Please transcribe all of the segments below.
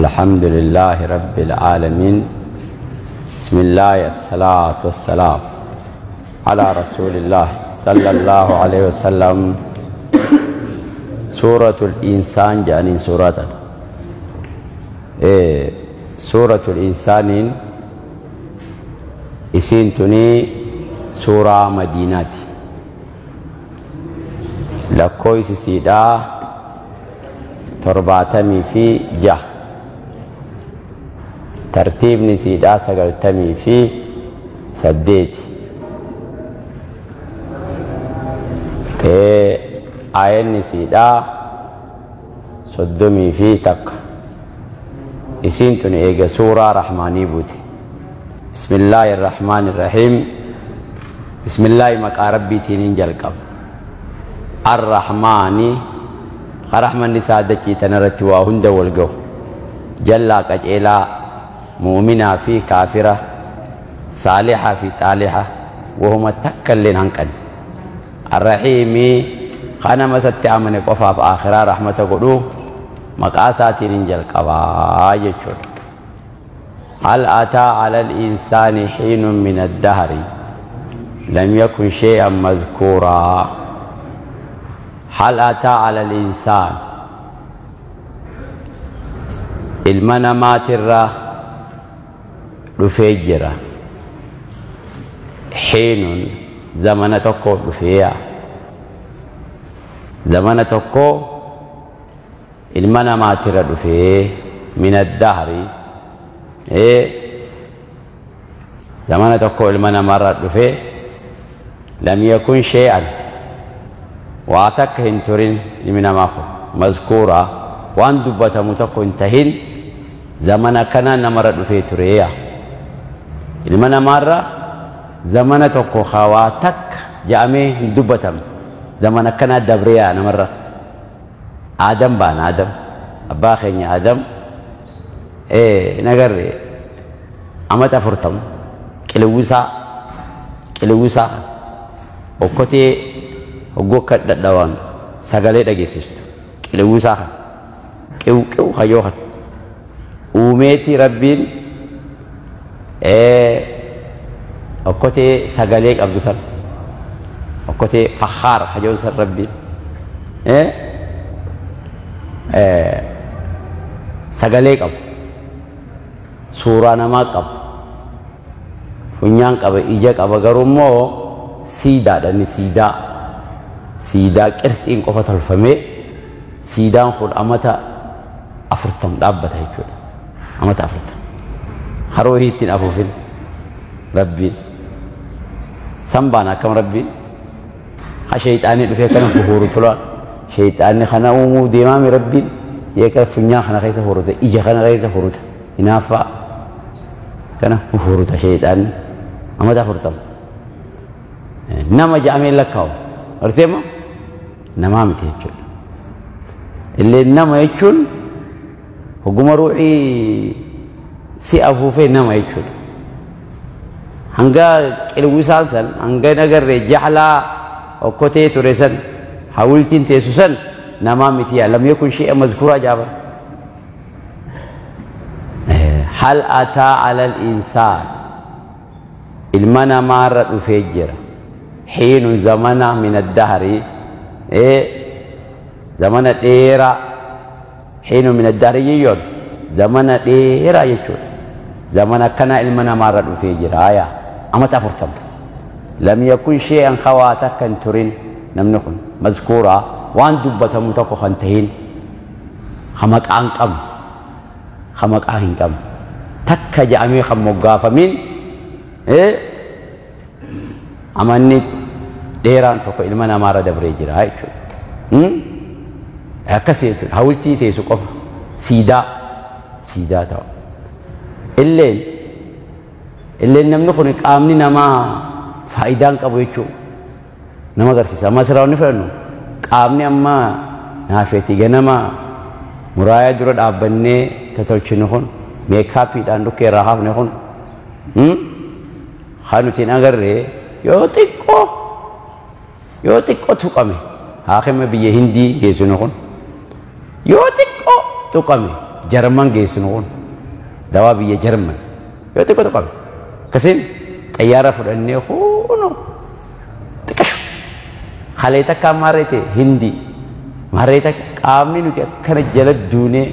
الحمد لله رب العالمين. بسم الله الصلاة والسلام على رسول الله صلى الله عليه وسلم. سورة الإنسان جانين سورة إيه سورة الإنسان إسين تني سورة مدينة لكويس سيدا 76 fi tartiibni siidhaa 98. Aayanni siidhaa 31. Isiin tun eega suuraa Rahmaanii buute. Bismillaahi Irrahmaani Irrahiim. Bismillaahi maqaa Rabbiitiin hin jalqaba. Arrahmaani rahmanni isaa dachii tanarratti waa hunda wal gahu. Jallaa qaceelaa mu'uminaa fi kaafira, saalixaa fi xaalixa, wahuma takka illeen hanqanne. Arrahiimii kanama isatti amane qofaaf akhiraa rahmata godhuu maqaa isaatiin hin jalqabaa jechuudha. Hal ataa ala al-insaani hiinun min ad-dahri lam yakun shay'an mazkuuraa. Hal ataa ala al-insaan ilma namaatirra dhufee jira. Hiinun zamana tokko dhufeeya. Zamana tokko ilma namaatirra dhufee min ad-dahri zamana tokko ilma namaarra dhufee lam yakun shay'an waa takka hin turin ilmi namaa kun mazkuuraa waan dubbatamu tokko hin tahin zamana kana namarra dhufee tureeya. Ilma namaarra zamana tokko waa takka ja'amee hin dubbatamne zamana kana dabreeya namarra. Aadam baana Aadam abbaa keenya Aadam nagarre amata 40 qilewwisaa okkotee hoggoo akka dhadhawaan sagalee dhageessistu qilewwisaa kan qiw qiw kayyoo kan uumeeti Rabbiin okkotee sagalee qabdu tan okkotee fakhaar kayoon san Rabbiin sagalee qabu suuraa namaa qabu funyaan qaba ija qaba garuu immoo siidaadha inni siidaa qirtsiin qofa tolfamee siidaan kun amata 40 dhaabbata jechuudha. Amata 40 haroo ittiin afuufin Rabbiin sanbaan akkam Rabbiin ha sheexaanni dhufee kana huuru tolaan sheexaanni kana uumuu deemaami Rabbiin jeeqa funyaan kana keessa huruta ija kana keessa huruta hinaaffaa kana huruta sheexaanni amata 40 nama ja'amee lakkaa'u arteema namaa miti jechuudha. Illee nama jechuun hogguma ruuxii si afuufee nama jechuudha. Hanga qilwisaan san hanga nagarree jahlaa okkotee ture san hawultiin teessu san namaa miti yaa lam yakun shay'an mazkuuraa jaabar. Hal ataa ala al-insaan ilma namaarra dhufee jira. Hiinun zamana min ad-dahri zamana dheeraa hiinun min ad-dahri jechuun zamana dheeraa jechuudha. Zamana kana ilma namaarra dhufee jira yaa amata 40 lam yakun shay'an khawaa takka hin turin namni kun mazkuuraa waan dubbatamu tokko kan tahin ka maqaa hin qabne ka maqaa hin qabne takka ja'amee kan moggaafamin amanni dheeraan tokko ilma namaarra dabree jira jechuudha. Akkasii jechuudha. Hawultii teessu qofa siidaa ta'a. Illeen namni kun qaamni namaa faayidaan qabu jechuudha. Nama agarsiisa. Amma asirraa wanni fudhannu qaamni amma naafeetii ganama muraayaa dura dhaabbannee totolchinu kun meekaappiidhaan dhukkee irraa hafne kun kan nuti hin agarree yoo xiqqoo tuqame haakima biyya Hindii geessinu kun yoo xiqqoo tuqame Jarman geessinu kun dawaa biyya Jarman yoo xiqqoo tuqame akkasiin xayyaara fudhannee kunoo xiqqashu halee takka maarree ta'e Hindii maarree takka qaamni nuti akkana jala duunee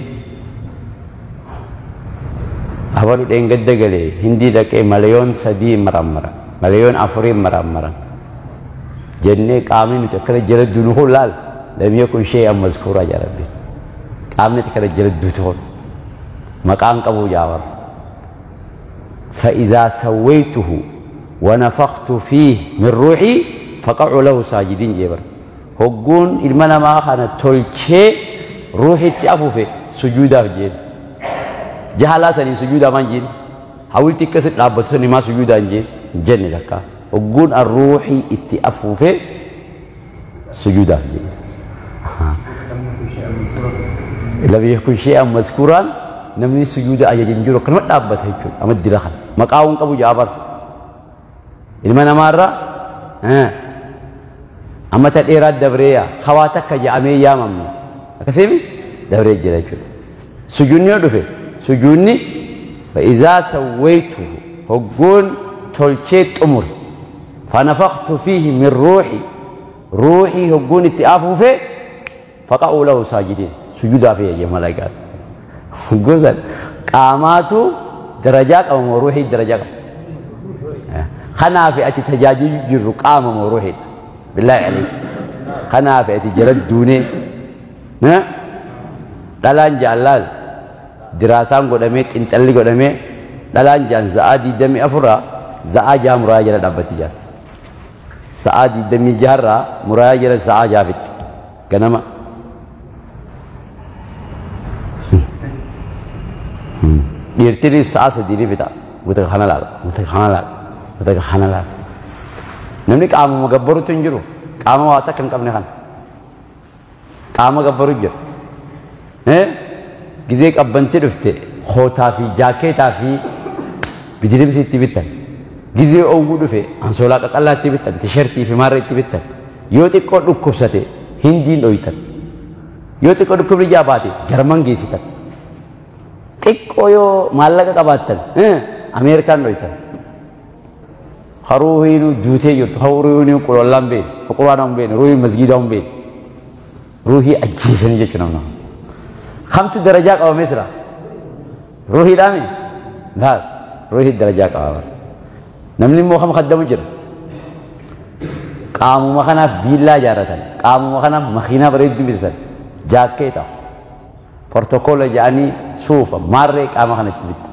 abalu dheengadda galee Hindii dhaqee 3 million marammara 4 million marammara jennee qaamni nuti akkana jala duunu kun laal lam yakun shay'an mazkuuraa jaa Rabbiin qaamni akkana jala duutu kun maqaan qabu jaawar فإذا سويته ونفخت فيه من روحي فقعوا له ساجدين جبر هقون المنا ما خانة تلشي روحي تأفوفه سجودا جين جهلا سنين سجودا من جين حاولت تكسر لابد سنين ما سجودا جين جن ذكا هقون الروحي اتأفوفه سجودا جين لم يكن شيئا مذكورا نمني سجود أجا جنجرو كلمة لابد هيك أمد دخل مقاون قبو جابر المنا مرة أما تديرات دبرية خواتك جامي يا مامي كسيمي دبرية جدا كده سجوني ودفع سجوني فإذا سويته هقول تلشيت أمر فنفخت فيه من روحي روحي هقول اتقافه فيه فقعوا له ساجدين سجودا فيه يا ملائكة جزء قاماتو درجات أو روحي درجات خنا في أتي تجاجي جر قام روحي بالله عليك خنا في أتي جلد دوني ها دلان جلال دراسان قدامي انتلي قدامي دلان جان زادي دمي أفرا زاجا مراجعة دبتي جار سعادي دمي جارا مراجعة زاجا فيت كنما dhiirtinis sa'a sadii ni fixa mutaka kana laala mutaka kana laala mutaka kana laala namni qaamuma gabbarutu hin jiru qaama waa takka hin qabne kana qaama gabbaru jira gizee qabbanti dhufte kootaa fi jaakeetaa fi bidilimsi itti bittan gizee oowwuu dhufe ansoolaa qaqallaa itti bittan tishertii fi maarra itti bittan yoo xiqqoo dhukkubsate Hindiin dhoytan yoo xiqqoo dhukkubni ijaa baate Jarman geessitan xiqqoo yoo maallaqa qabaattan Ameerikaan dhoytan haruuhiinu duutee jirtu haruuhiinu qulollaan beene quraana hin beene ruuhii masgiidaa hin beene ruuhii ajjeesanii jechuudha namna kamtu darajaa qabamee sira ruuhiidhaami laal ruuhii darajaa qabama namni immoo kam kaddamu jira qaamuma kanaaf viillaa ijaarratan qaamuma kanaaf makiinaa bareedduu bitatan jaakkeeta protokoola jedhanii suufa maarree qaama kanatti bitta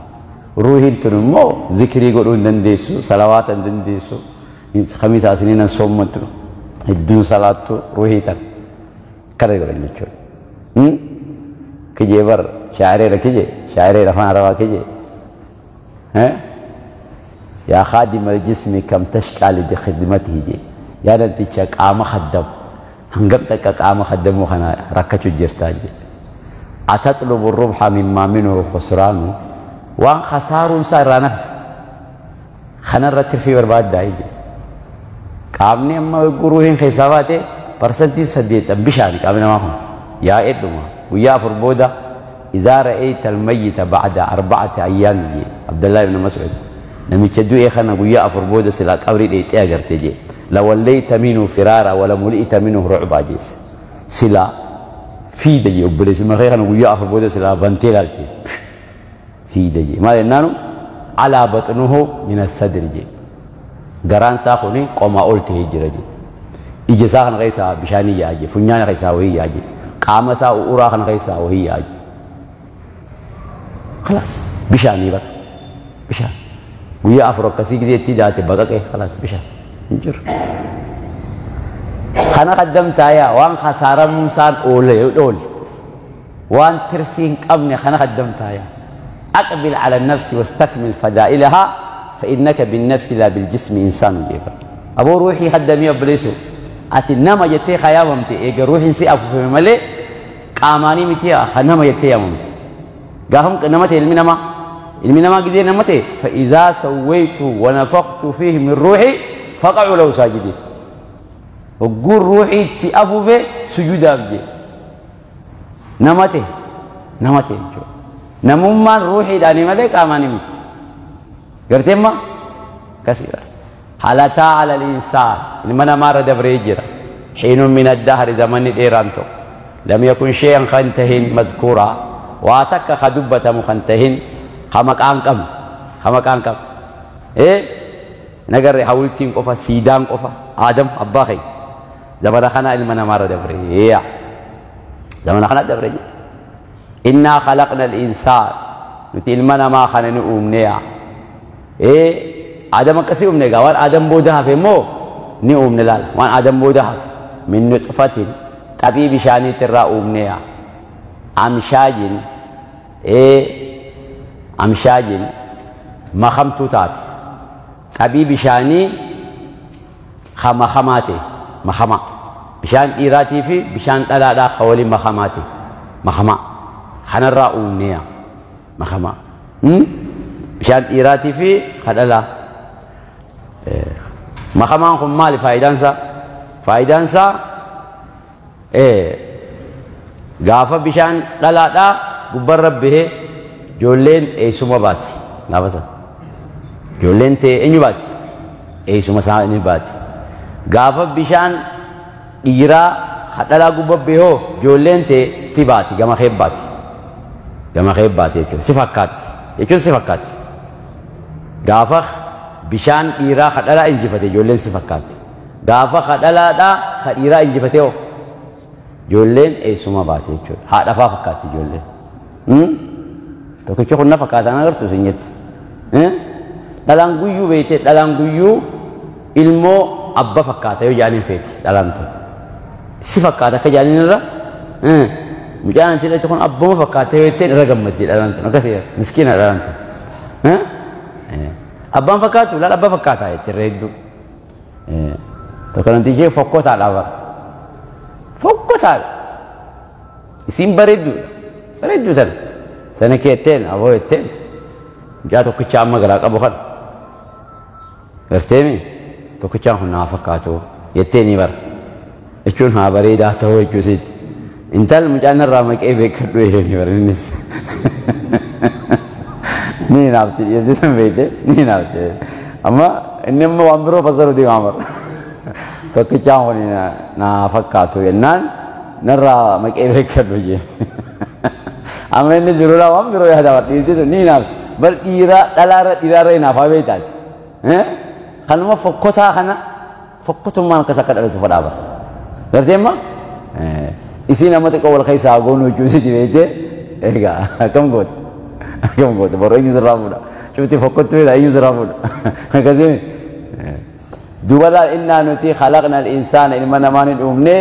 ruuhiin tun immoo zikrii godhuu hin dandeessu salawaata hin dandeessu khamiisa asiniin hin soommattu hedduun salaattu ruuhii tan kana godhan jechuudha. Kijee bar shaa'ireera kijee shaa'ireera afaan arabaa kijee yaa khaadima aljismi kam tashqaa likhidmatihi jee yaa namticha qaama khaddamu hangam takka qaama khaddamuu kana rakkachuu jirtaa jee. أتطلب الربح مما منه خسران وان خسار سرنا خنرت في برباد دايجي قامني أما يقولون حساباته برسنتي سديت بشاري قامنا ما هم يا إدما ويا فربودة إذا رأيت الميت بعد 4 أيام يجي عبد الله بن مسعود نمي تدو إيه خنا ويا فربودة سلاك أوري إيه تأجر تجي لوليت منه فرارا ولملئت منه رعبا جيس سلا في دجي وبليس ما خير أنا ويا أخر بودة سلا بنتيلالتي في دجي ما لأنه على بطنه من الصدر جي قران ساخوني قوم أولته هجرة جي إجي ساخن غيسا بشاني ياجي فنيان غيسا وهي ياجي قام سا وراخن غيسا وهي ياجي خلاص بشاني بقى بشان ويا أفرق كسي كذي تيجي بقى خلاص بشان نجر خنا قدمت يا وان خسارة موسى أول أول وان ترفين قبني خنا قدمت يا أقبل على النفس واستكمل فدائلها فإنك بالنفس لا بالجسم إنسان جيبا أبو روحي خدمي أبليسو أتنما يتي خيامتي إيه روحي سي أفو في ملي قاماني متي خنما يتي يامتي قاهم نمتي المنما المنما قدي نمتي فإذا سويت ونفخت فيه من روحي فقعوا له ساجدين وقول روحي تأفو في سجود أبجي نمتي نمتي Namummaan ruuxiidhaanii malee qaamaanii miti. Gartee immoo akkasii bara. Halataa alal insaan ilma namaarra dabree jira. Xiinuun min addahri zamanni dheeraan tokko. Lam yakun shay'an kan tahin mazkuuraa waa takka ka dubbatamu kan tahin ka maqaan qabne ka maqaan qabne. Ee nagarre hawultiin qofa siidaan qofa Aadam abbaa keenya. Zamana kana ilma namaarra dabree. Zamana kana dabree jira. Innaa khalaqna al-insaan nuti ilma namaa kana ni uumneya. Ee Aadam akkasii uumne egaa waan Aadam booda hafe immoo ni uumne laala waan Aadam booda hafe min nutfatin xaphii bishaaniitirraa uumneya. Amshaajin ee amshaajin makamtuu taate xaphii bishaanii ka makamaa ta'e makamaa bishaan dhiiraatii fi bishaan dhalaadhaa ka waliin makamaa ta'e makamaa kanarraa uumneya makamaa bishaan dhiiraatii fi ka dhalaa makamaan kun maali faayidaan isaa faayidaan isaa gaafa bishaan dhalaadhaa gubbarra bahee ijoolleen eessuma baati gaafa sana ijoolleen ta'e eenyu baati eessuma isaa ni baati gaafa bishaan dhiiraa ka dhalaa gubba bahee ijoolleen ta'e si baati gama kee baati gama kee baati jechuudha si fakkaatti jechuun si fakkaatti gaafa bishaan dhiiraa ka dhalaa injifate ijoolleen si fakkaatti gaafa ka dhalaadhaa ka dhiiraa injifate hoo ijoolleen eessuma baate jechuudha haadha faa fakkaatti ijoolleen tokkichi kun na fakkaataan agartu isin jetti dhalaan guyyuu beeyte dhalaan guyyuu ilmoo abba fakkaata yoo jaaniin feeti dhalaan tun si fakkaata akka jaaniin irra mucaan anti dhalate kun abbuma fakkaata yoo jetteen irra gammaddi dhalaan tun akkasii miskiina dhalaan tun abbaan fakkaatu laal abba fakkaata jetti irra hedduu tokko namtichi fokkotaadha bara fokkotaadha isiin bareedduudha bareedduu sana sana keetteen aboo jetteen mucaa tokkicha amma garaa qabu kan garteemi tokkichaan kun naa fakkaatu jettee ni bara jechuun haa bareedaa ta'uu jechuu isiiti intal mucaan irraa maqee beekadhu jedhanii bara innis ni naafti dhiirti sun beekte ni naafti amma inni immoo waan biroo fassaruu deemaa bara tokkichaan kun naa fakkaatu jennaan narraa maqee beekadhu jeen amma inni jirulaa waan biroo yaada bara dhiirti sun ni naafti bar dhiiraa dhalaarra dhiiraarra hinaafaa beektaati kanuma fokkotaa kana fokkotummaan akkas akka dhalatu fadhaa bara gartee amma isiin amma xiqqoo wal keessaa goonuu jechuu isiiti beektee egaa akkam goota akkam goota boroo eenyu sirraa fuudha cufti fokkottuu eenyu sirraa fuudha akkasii duuba laal innaa nuti khalaqna al-insaana ilma namaa ni uumne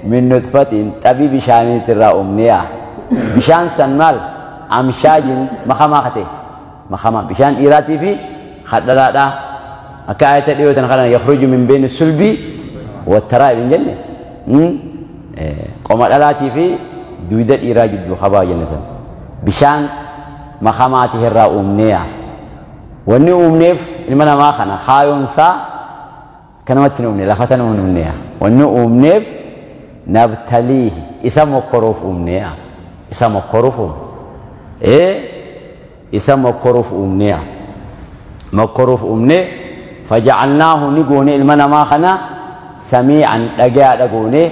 min nutfatin xabii bishaaniitirraa uumneya bishaan san maal amshaajin makamaa kate makamaa bishaan dhiiraatii fi kadhalaadhaa akka ayata dhiyoo tan kana yakhruju min bayni sulbi wattaraa'ib hin jenne qoma dhalaatii fi duyda dhiiraa jidduu habaa jenne san bishaan makamaati irraa uumneya wanni uumneef ilma namaa kana kaayoonsaa kanamatti hin uumne lafa tana hin uumneya wanni uumneef nabtaliihi isa mokkoruuf uumneya isa mokkoruuf uumne isa mokkoruuf uumneya mokkoruuf uumne fajacalnaahu ni goone ilma namaa kana samiican dhagayaa dhagoone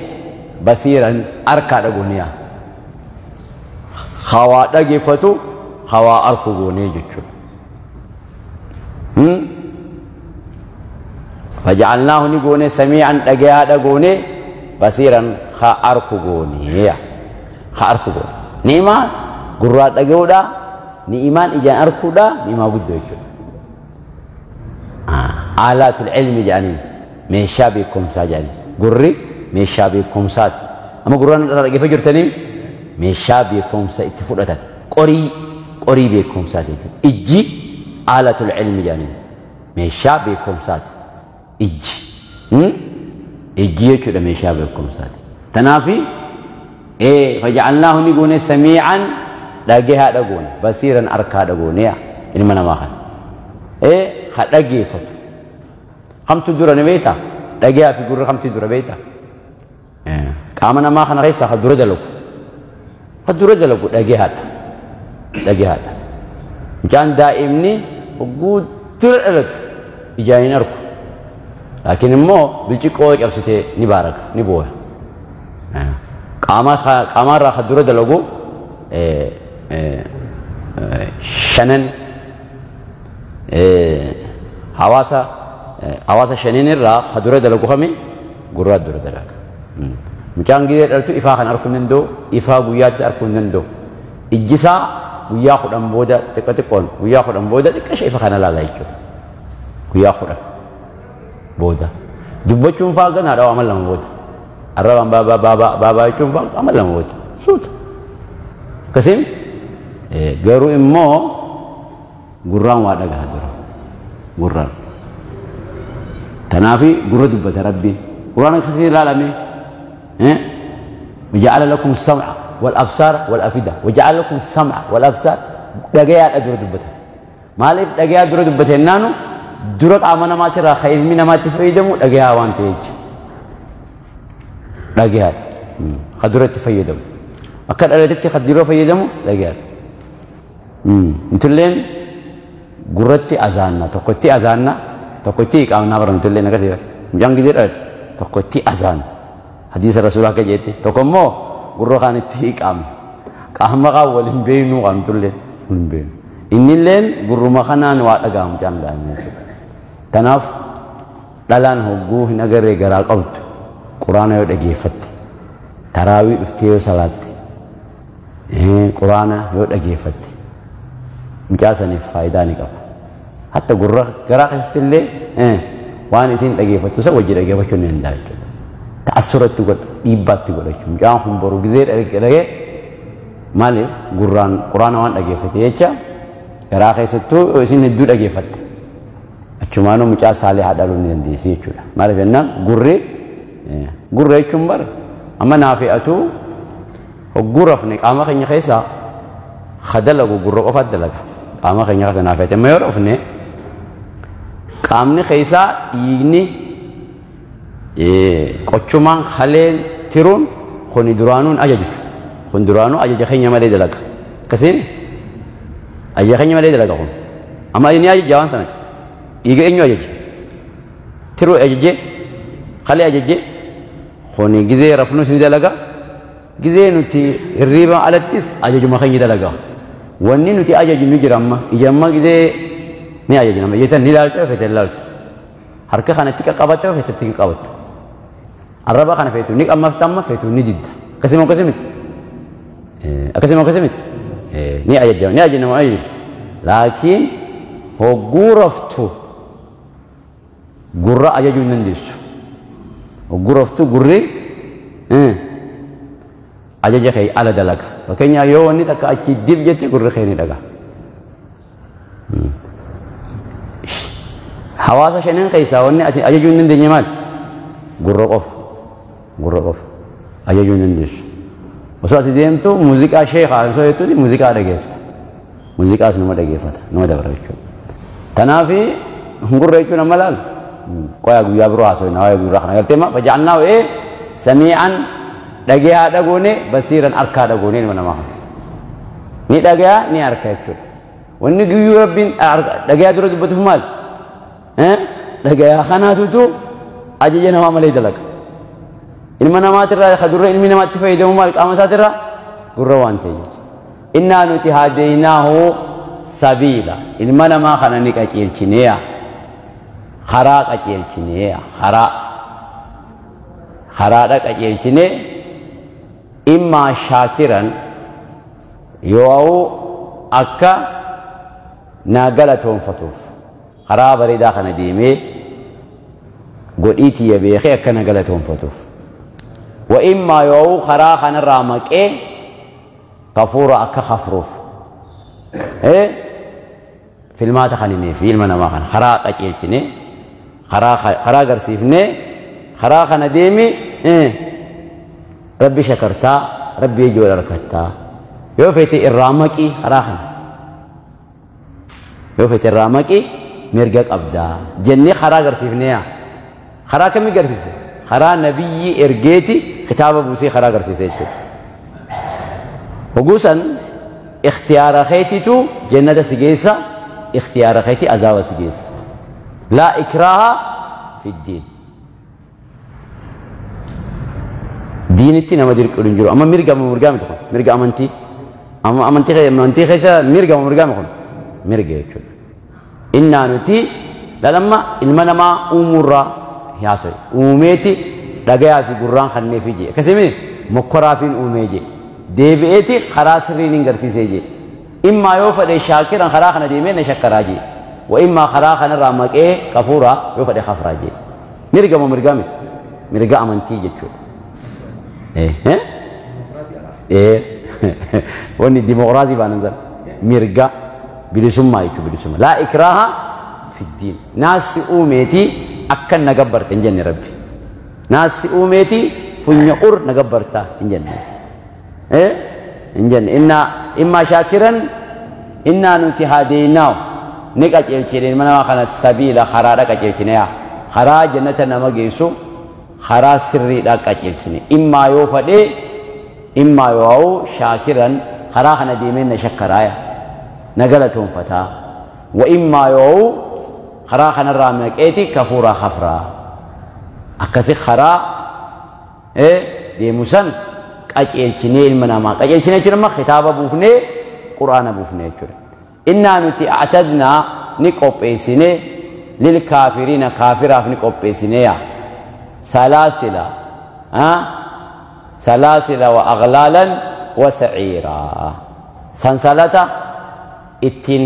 basiiran arkaa dhagooneya hawaa dhageeffatu hawaa arku goonee jechuudha. Fajacalnaahu ni goone samiican dhagayaa dhagoone basiiran ka arku goonee ka arku goone ni'imaa gurraa dhaga'uudha ni'imaan ijaan arkuudha ni'imaa guddoo jechuudha. Aalaatul ilmi jedhaniin meeshaa beekumsaa jedhaniin gurri meeshaa beekumsaati. Amma gurraan irraa dhaggeeffachaa jirtanii meeshaa beekumsa itti fudhatan qorii qorii beekumsaati jechuudha. Ijji aalatul ilmi jedhaniin meeshaa beekumsaati. Ijji ijji jechuudha meeshaa beekumsaati. Tanaafi fajacalnaahu ni goone samiican dhagahaa dhagoone basiiran arkaa dhagoone ilma namaa kana ka dhageeffatu kamtu dura ni beektaa dhagahaa fi gurra kamtu dura beektaa qaama namaa kana keessaa ka dura dalagu ka dura dalagu dhagahaadha Dhagahaadha. Mucaan daa'imni hogguu dura dhalatu ijaan hin argu. Laakiin immoo bilciqqoo cabsitee ni baaraka, ni booya. Qaama irraa kan dura dalagu shanan hawaasa shaniin irraa kan dura dalagu kami? Gurraa dura dalaga. Mucaan gizee dhalatu ifaa kan arguu hin danda'u, ifaa guyyaattis arguu hin danda'u. Ijjisaa guyyaa 10 booda xiqqo xiqqoon, guyyaa 10 booda xiqqasha ifa kana laala jechuudha. Guyyaa 10 booda. Dubbachuun faa ganaadha amal 2 booda. Arrabaan baabaa baabaa baabaa jechuun faa amal 2 booda. Suuta. Akkasiin garuu immoo gurraan waa dhagaha dura. Gurraan. Tanaafi gurra dubbata Rabbiin. Quraan akkasii ilaalame. وجعل لكم السمع والأبصار والأفئدة. وجعل لكم السمع والأبصار dhagayaa dura dubbata. Maaliif dhagayaa dura dubbate jennaanu, dura qaama namaatirraa kan ilmi namaatti fayyadamu dhagayaa waan ta'e jecha. Dhagayaa ka dura itti fayyadamu. Akka dhalatetti ka dura fayyadamu dhagayaa. Nutulleen gurratti azaanna, tokkotti azaanna, tokkotti iqaamnaa bara nutulleen akkasii bara. Mucaan gizee dhalate tokkotti azaanna. Hadiisa rasuulaa akka jeette tokko immoo gurra kaan itti iqaamna. Qaama kaan waliin beeknu, kan nutulleen waliin beeknu. Innilleen gurruma kanaan waa dhaga'a mucaan daa'imni jechuudha. Kanaaf dhalaan hogguu hin agarree garaa qabdu quraana yoo dhageeffatte, taraawii dhuftee yoo salaatte, quraana yoo dhageeffatte, mucaa saniif faayidaa ni qaba. Hatta gurra garaa keessatti illee waan isin dhageeffattu isa wajji dhageeffachuu ni danda'a jechuudha. Ta'assuratti godha, dhiibbaatti godha jechuudha. Mucaan kun boru gizee dhagee maaliif gurraan quraana waan dhageeffate jecha garaa keessattuu isin hedduu dhageeffatte. Achumaanuu mucaa saalihaa dhaluu ni dandeessi jechuudha. Maaliif jennaan, gurri gurra jechuun bara amma naa fe'atu hogguu rafne qaama keenya keessaa ka dalagu gurra qofaatti dalaga. Qaama keenya keessa naa fe'ate amma yoo rafne qaamni keessaa dhiigni, qochumaan, kaleen, tiruun kuni duraanuun ajaju. Kun duraanuu ajaja keenya malee dalaga. Akkasiin ajaja keenya malee dalaga kun. Amma inni ajaja waan sanatti. Dhiiga eenyu ajaje? Tiruu ajaje? Kalee ajaje? Kuni gizee rafnus ni dalaga. Gizee nuti hirriiba alattis ajajuma keenya dalaga. Wanni nuti ajaju ni jira amma. Ija amma gizee ni ajaju nama. Ija ni ilaalcha, feete ilaaltu. Harka kanatti qaqqabatte, feetetti qaqqabattu. Arraba kana feetu ni qammafta, amma feetu ni didda. Akkasuma akkasii miti. Akkasuma akkasii miti. Ni ajaja, ni ajaja nama ajaju. Laakiin hogguu raftu gurra ajajuu hin dandeessu. Hogguu raftu gurri ajaja kee ala dalaga. Fakkeenyaaf yoo wanni takka achi dib jette gurri kee ni dhaga. Hawaasa shanan keessaa wanni ati ajajuu hin dandeenye maali? Gurra qofa. Gurra qofa. Ajajuu hin dandeessu. Osoo ati deemtu muuziqaa sheekaa osoo jettuuti muuziqaa dhageessa. Muuziqaas nama dhageeffata, nama dabra jechuudha. Kanaafi gurra jechuun amma laal qoyaa guyyaa biroo haasofna waa'ee gurraa kana gartee ma فجعلناه سميعا dhagayaa dhagoone, بصيرا harkaa dhagoone ilma namaa kana. Ni dhagayaa, ni harka jechuudha. Wanni guyyuu Rabbiin dhagayaa dura dubbatuuf maal? Dhagayaa kanaatutu ajaja namaa malee dalaga. Ilma namaatirraa ka dura ilmi namaatti fayyadamu maal qaama isaatirraa? Gurra waan ta'e jechuudha. إنا nuti هديناه السبيل ilma namaa kana ni qajeelchineeya. Karaa qajeelchineeya. Karaa. Karaadha qajeelchinee إما شاكرا yoo akka naa galatoonfatuuf karaa bareedaa kana deemee godhii tiyya beekee akka na galatoonfatuuf. وإما yoo karaa kanarraa maqee كفورا akka kafruuf. Filmaata kaninee fi ilma namaa kana karaa qajeelchinee, karaa agarsiifnee, karaa kana deemi Rabbi shakartaa, Rabbi ijoo harkattaa, yoo feete irraa maqii, karaa kana yoo feete irraa maqii mirga qabdaa jennee karaa agarsiifnee. Yaa karaa kamii agarsiise? Karaa nabiyyi ergeeti, kitaaba buusee karaa agarsiise jechuudha. Hoguusan Ikhtiyaara keetitu jannata si geessa, ikhtiyaara keeti azaaba si geessa. Laa ikraaha fi ddiin. Diinitti nama dirqiin hin jiru. Amma mirga mirgaa miti kun, mirga amantii. Amma amantii keessa mirga mirgaa miti kun, mirga jechuudha. Innaa nuti lalamma ilma namaa uumuurraa haasa'e. Uumeeti dhagayaa fi gurraan kanneefi jee. Akkasimi mokkoraafiin uumee jee. Deebi'eeti karaa sirriin hin garsiisee jee. Immaa yoo fedhe shaakiran karaa kana deemee na shakkaraa jee. Wa immaa karaa kanarraa maqee kafuuraa yoo fedhe kafuraa jee. Mirga moo mirgaa miti? Mirga amantii jechuudha. Wanni dimokiraasii baanan sana mirga bilisummaa jechuudha, bilisummaa. Laa ikraaha fiddiin. Naassi uumeeti akka na gabbarte hin jenne Rabbi. Naassi uumeeti funya ur na gabbarta hin jenne. Hin jenne. Innaa immaa shaakiran innaa nuti hadeynaaw ni qajeelchine ilma namaa kana sabiila karaadha qajeelchine yaa. Karaa jannata nama geessu karaa sirriidha qajeelchine. Immaa yoo fadhee immaa yoo ha'u shaakiran karaa kana deemee na shakkaraaya. Na galatoonfataa. Wa immaa yoo ha'u karaa kanarraa maqeeti kafuuraa kafraa. Akkasi karaa deemu san qajeelchinee ilma namaa. Qajeelchinee jechuun amma kitaaba buufnee quraana buufnee jechuudha. Innaa nuti a'tadnaa ni qopheessinee lilkaafiriina kaafiraaf ni qopheessinee yaa. Salaasila salaasila wa aghlaalan wa sa'iiraa. Sansalata ittiin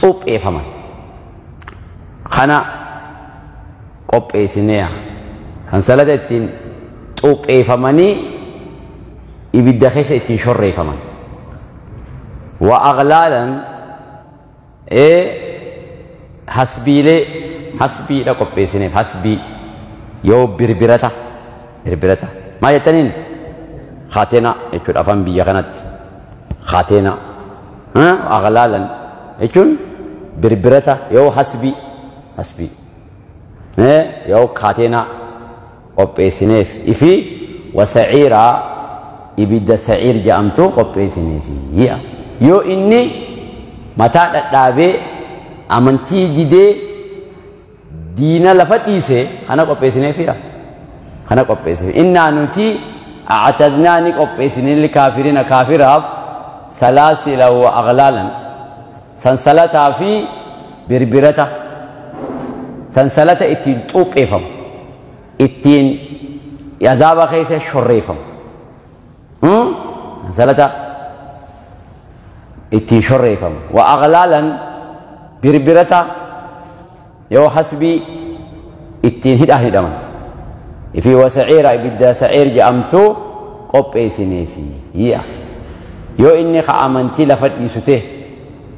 xuupheeffaman. Kana qopheessinee yaa. Sansalata ittiin xuupheeffamanii ibidda keessa ittiin shorreeffaman. Wa aghlaalan hasbiilee hasbiidha qopheessineef hasbii yoo birbirata birbirata maal jettaniin kaateena jechuudha afaan biyya kanatti kaateena aghlaalan jechuun birbirata yoo hasbii hasbii yoo kaateena qopheessineef ifi wasaciiraa ibidda saciir jedhamtu qopheessineefi. Yoo inni mataa dhadhaabee amantii didee diina lafa dhiise kana qopheessineefiya. Kana qopheessineef. Innaa nuti a'tadnaa ni qopheessine likaafiriina kaafiraaf salaasila wa aghlaalan sansalataa fi birbirata sansalata ittiin xuupheeffamu ittiin azaaba keessa shorreeffamu sansalata ittiin shorreeffamu wa aghlaalan birbirata yoo hasbii ittiin hidhaan hidhaman ifi wa saciira ibidda saciir jedhamtu qopheessineefi. Yoo inni ka amantii lafa dhiisu ta'e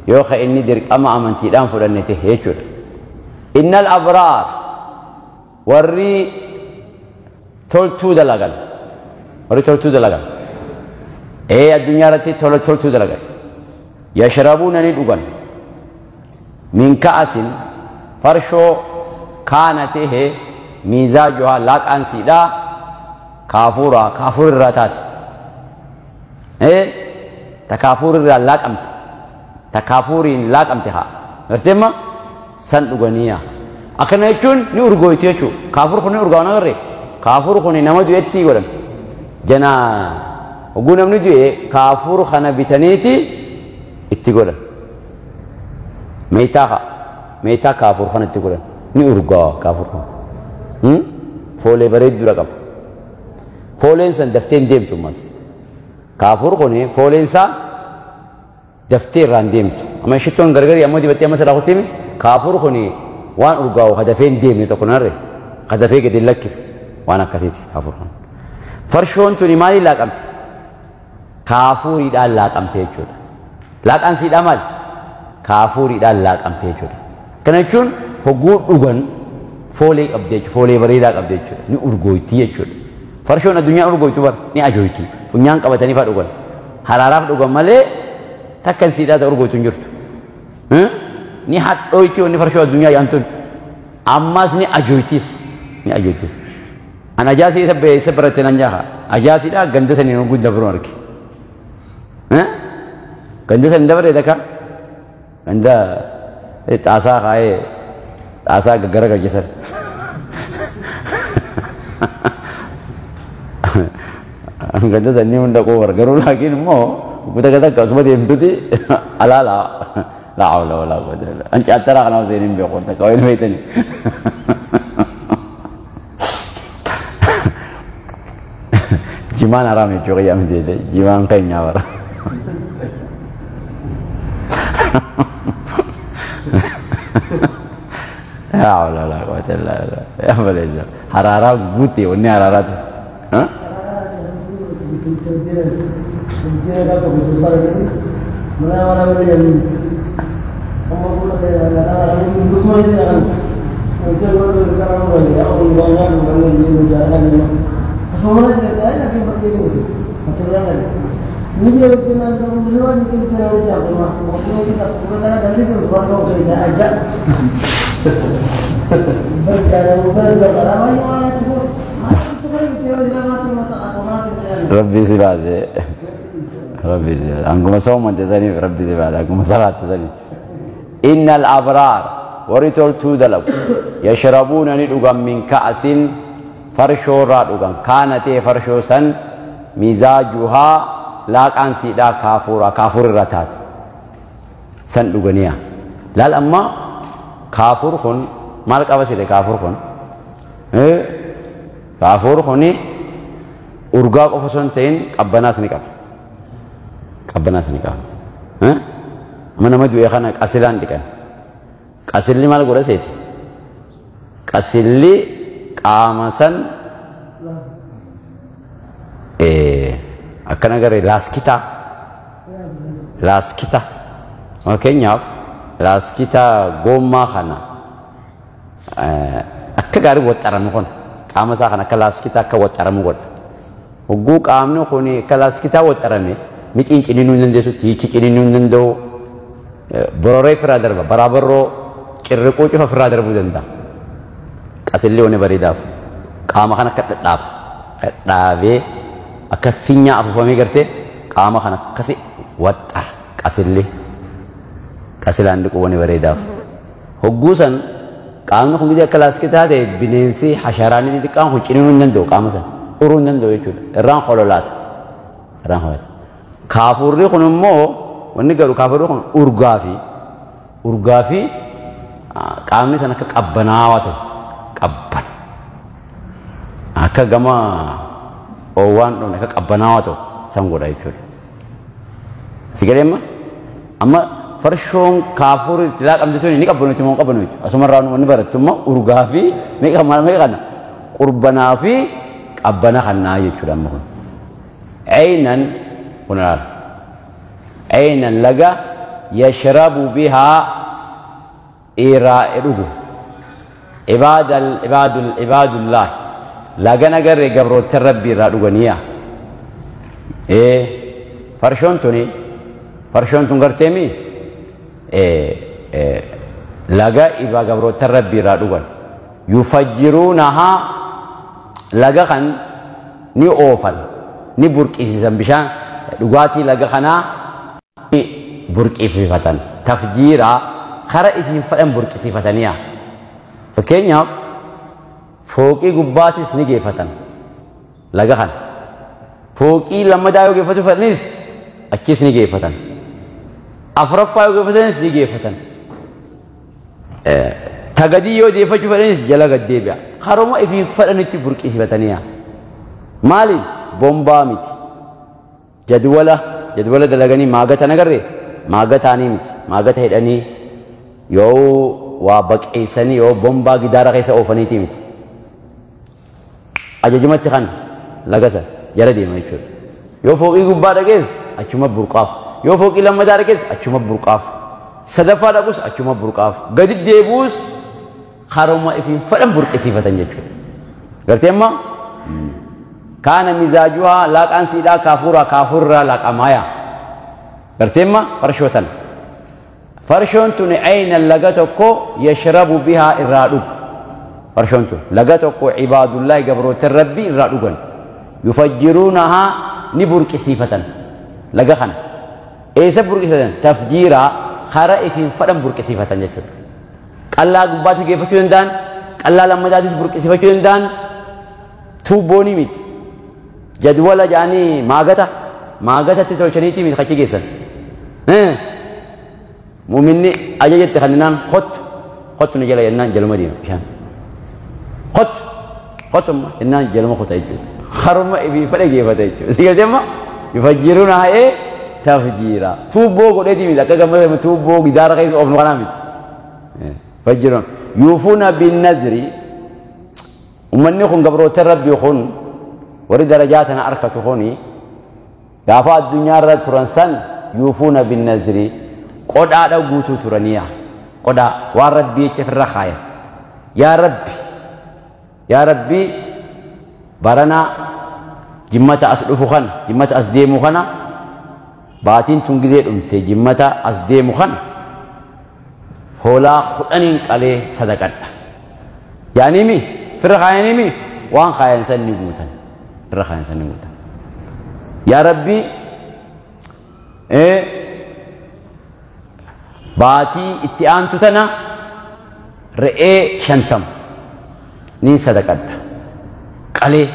yoo ka inni dirqama amantiidhaan fudhanne ta'e jechuudha. Innal abraar warri toltuu dalagan warri toltuu dalagan addunyaa irratti toltuu dalagan yashrabuuna ni dhugan min ka'asin farshoo kaana ta'e miizaajuhaa laaqaan siidhaa kaafuuraa kaafuurirraa taate ta kaafuurirraa laaqamte ta kaafuuriin laaqamte haa garteemma san dhuganiya. Akkana jechuun ni urgooyti jechuudha. Kaafuur kun ni urgaawa agarree kaafuur kun nama du'etti godhan janaa oguu namni du'e kaafuur kana bitaniiti itti godhan meetaa haa meetaa kaafuur kana itti godhan ni urgaawa kaafuur kun foolee bareedduudha qaba. Fooleen san daftee hin deemtu ammas. Kaafuur kun fooleen isaa daftee irraa hin deemtu. Amma shittoon gargari ammoo dibattee amma sirraa kuttiimi kaafuur kun waan urgaa'u ka dafee hin deemne tokko narre ka dafee gadi hin lakkifne waan akkasiiti kaafuur kun. Farshoon tuni maaliin laaqamte? Kaafuuriidhaan laaqamte jechuudha. Laaqaan siidhaa maali? Kaafuuriidhaan laaqamte jechuudha. Kana jechuun hogguu dhugan foolee qabdi jechuudha. Foolee bareedaa qabdi jechuudha. Ni urgooyti jechuudha. Farshoon addunyaa urgooytu bara ni ajooyti. Funyaan qabatanii fa'aa dhugan. Haraaraaf dhugan malee takka siidhaa ta'e urgooytu hin jirtu. Ni hadhooyti wanni farshoo addunyaa yaantun. Ammas ni ajooytis. Ni ajooytis. An ajaasii isa baratte nan jaaha. Ajaasiidhaa ganda saniin guddaa biroo arge. Ganda san dabaree takka ganda xaasaa kaayee xaasaa gaggaragalche san. Ganda sannii hunda qoo garuu laakiin immoo kuta takka osuma deemtuti alaala laa hawla walaa quwwata illa billah. An caattaraa kana osoo hin beeku takka waan beektani. Jimaan haraam jechuu qiyyaa miti jette jimaan keenyaa bara. Laa hawla walaa quwwata illa billah. Yaa baleessa. Haraaraa guutte wanni haraaraa ta'e. Rabbi si baase. Rabbi si baase. Anguma soomante saniif Rabbi si baase. Anguma salaatte saniif. Innal abraar warri toltuu dalagu yashrabuuna ni dhugan min ka'asin farshoo irraa dhugan kaana ta'e farshoo san mizaajuhaa laaqaan siidhaa kaafuura kaafur irra taate san dhuganiya. Laal amma kaafur kun maal qaba sile kaafur kun? Kaafur kuni urgaa qofa osoo hin ta'in qabbanaas ni qaba. Qabbanaas ni qaba. Amma nama du'e kana qasilaan dhiqan. Qasilli maal godha seeti? Qasilli qaama san akkana garee laaskitaa. Laaskita. Fakkeenyaaf laaskitaa goommaa kana akka gaarii waxxaramu kun qaama isaa kana akka laaskitaa akka waxxaramu godha. Hogguu qaamni kun akka laaskitaa waxxarame mixiin ciniinuu hin dandeessu, tiichi ciniinuu hin danda'u, bororee ofirraa darba, baraabarroo cirriquu cufa ofirraa darbuu danda'a. Qasillee wani bareedaaf qaama kana akka dhadhaaba. Dhadhaabee akka finyaa afuufamee gartee qaama kana akkasi waxxara qasillee. Qasilaan dhiquu wani bareedaaf. Hogguu san qaamni kun gidee akka laaskitaa ta'e bineensi hasharaan xixiqqaan kun ciniinuu hin danda'u qaama san. Uruu hin danda'u jechuudha. Irraan hololaata. Irraan hololaata. Kaafurri kun immoo wanni garu kaafurri kun urgaa fi qaamni san akka qabbanaawaa ta'u qabbana. Akka gama oowwaan dhumne akka qabbanaawaa ta'u san godha jechuudha. Si galee amma? Amma farshoon kaafurri itti laaqamte tuni ni qabbanuuti moo hin qabbanuuti? Asumarraa wanni barattu immoo urgaa fi meeqa meeqa kana qurbanaa fi qabbana kannaa jechuudha amma kun. Aynan kun ilaala. Aynan laga yashrabu bihaa irraa dhugu. Ibaadal ibaadul ibaadullah laga nagarree gabroota rabbii irraa dhuganiya. Farshoon tuni farshoon tun garteemi laga ibaa gabroota rabbii irraa dhugan. Yufajjiruunahaa laga kan ni oofan ni burqisiisan bishaan dhugaatii laga kanaa ni burqisiifatan. Tafjiiraa kara isiin fedhan burqisiifataniya. Fakkeenyaaf fooqii gubbaatis ni geeffatan laga kana. Fooqii lammataa yoo geeffatu fedhanis achis ni geeffatan. Afuraffaa yoo geeffatanis ni geeffatan. Tagadii yoo deeffachuu fedhanis jala gad deebi'a. Karuma ifiin fedhanitti burqisiifataniya. Maaliin? Bombaa miti. Jadwala dalaganii maagata nagarree? Maagataanii miti. Maagata hidhanii yoo waa baqeessanii yoo bombaa gidaara keessa oofaniiti miti. Ajajumatti kan laga san jala deema jechuudha. Yoo fooqii gubbaa dhaqees achuma burqaaf. Yoo fooqii lammataa dhaqees achuma burqaaf. Sadaffaa dhaqus achuma burqaaf. Gadi deebi'us karuma ifiin fedhan burqisiifatan jechuudha. Gartee amma kaana mizaajuhaa laaqaan siidhaa kaafuuraa kaafurraa laaqamaaya. Gartee amma farshoo tana. Farshoon tun aynan laga tokko yashrabu bihaa irraa dhugu. Farshoon tun laga tokko ibaadullaahi gabroota rabbii irraa dhugan. Yufajjiruunahaa ni burqisiifatan laga kana. Eessa burqisiifatan? Tafjiiraa karaa ifiin fadhan burqisiifatan jechuudha. Qallaa gubbaatti geeffachuu danda'an, qallaa lammataatis burqisiifachuu danda'an, tuubboonii miti. Jadwala jedhanii maagata, maagatatti tolchaniitii miti kachi geessan. Muuminni ajajatti kanninaan kottu, kottu ni jala jennaan jaluma deema bishaan. Kottu, kottu amma jennaan jaluma kota jechuudha. Haruma ifii fadhe geeffata jechuudha. Si galtee amma yufajjiruuna ha'ee tafjiira. Tuubboo godheetii miti akka gammada tuubboo gidaara keessa oofnu kanaa miti. Yufajjiruuna. Yuufuuna binnazri. Uummanni kun gabroota rabbii kun warri darajaa tana arkatu kuni gaafa addunyaarra turan san yuufuuna binnazri qodhaadha guutuu turaniya. Qodhaa waan rabbii jecha ofirra kaayan. Yaa Rabbi, yaa Rabbi barana jimmata as dhufu kana, jimmata as deemu kana, baatiin tun gizee dhumte jimmata as deemu kana hoolaa 10 qalee sadaqadha. Yaanimi firra kaayaniimi waan kaayan san ni guutan. Firra kaayan san ni guutan. Yaa Rabbi baatii itti aantu tana re'ee 50 ni sadaqadha. Qalee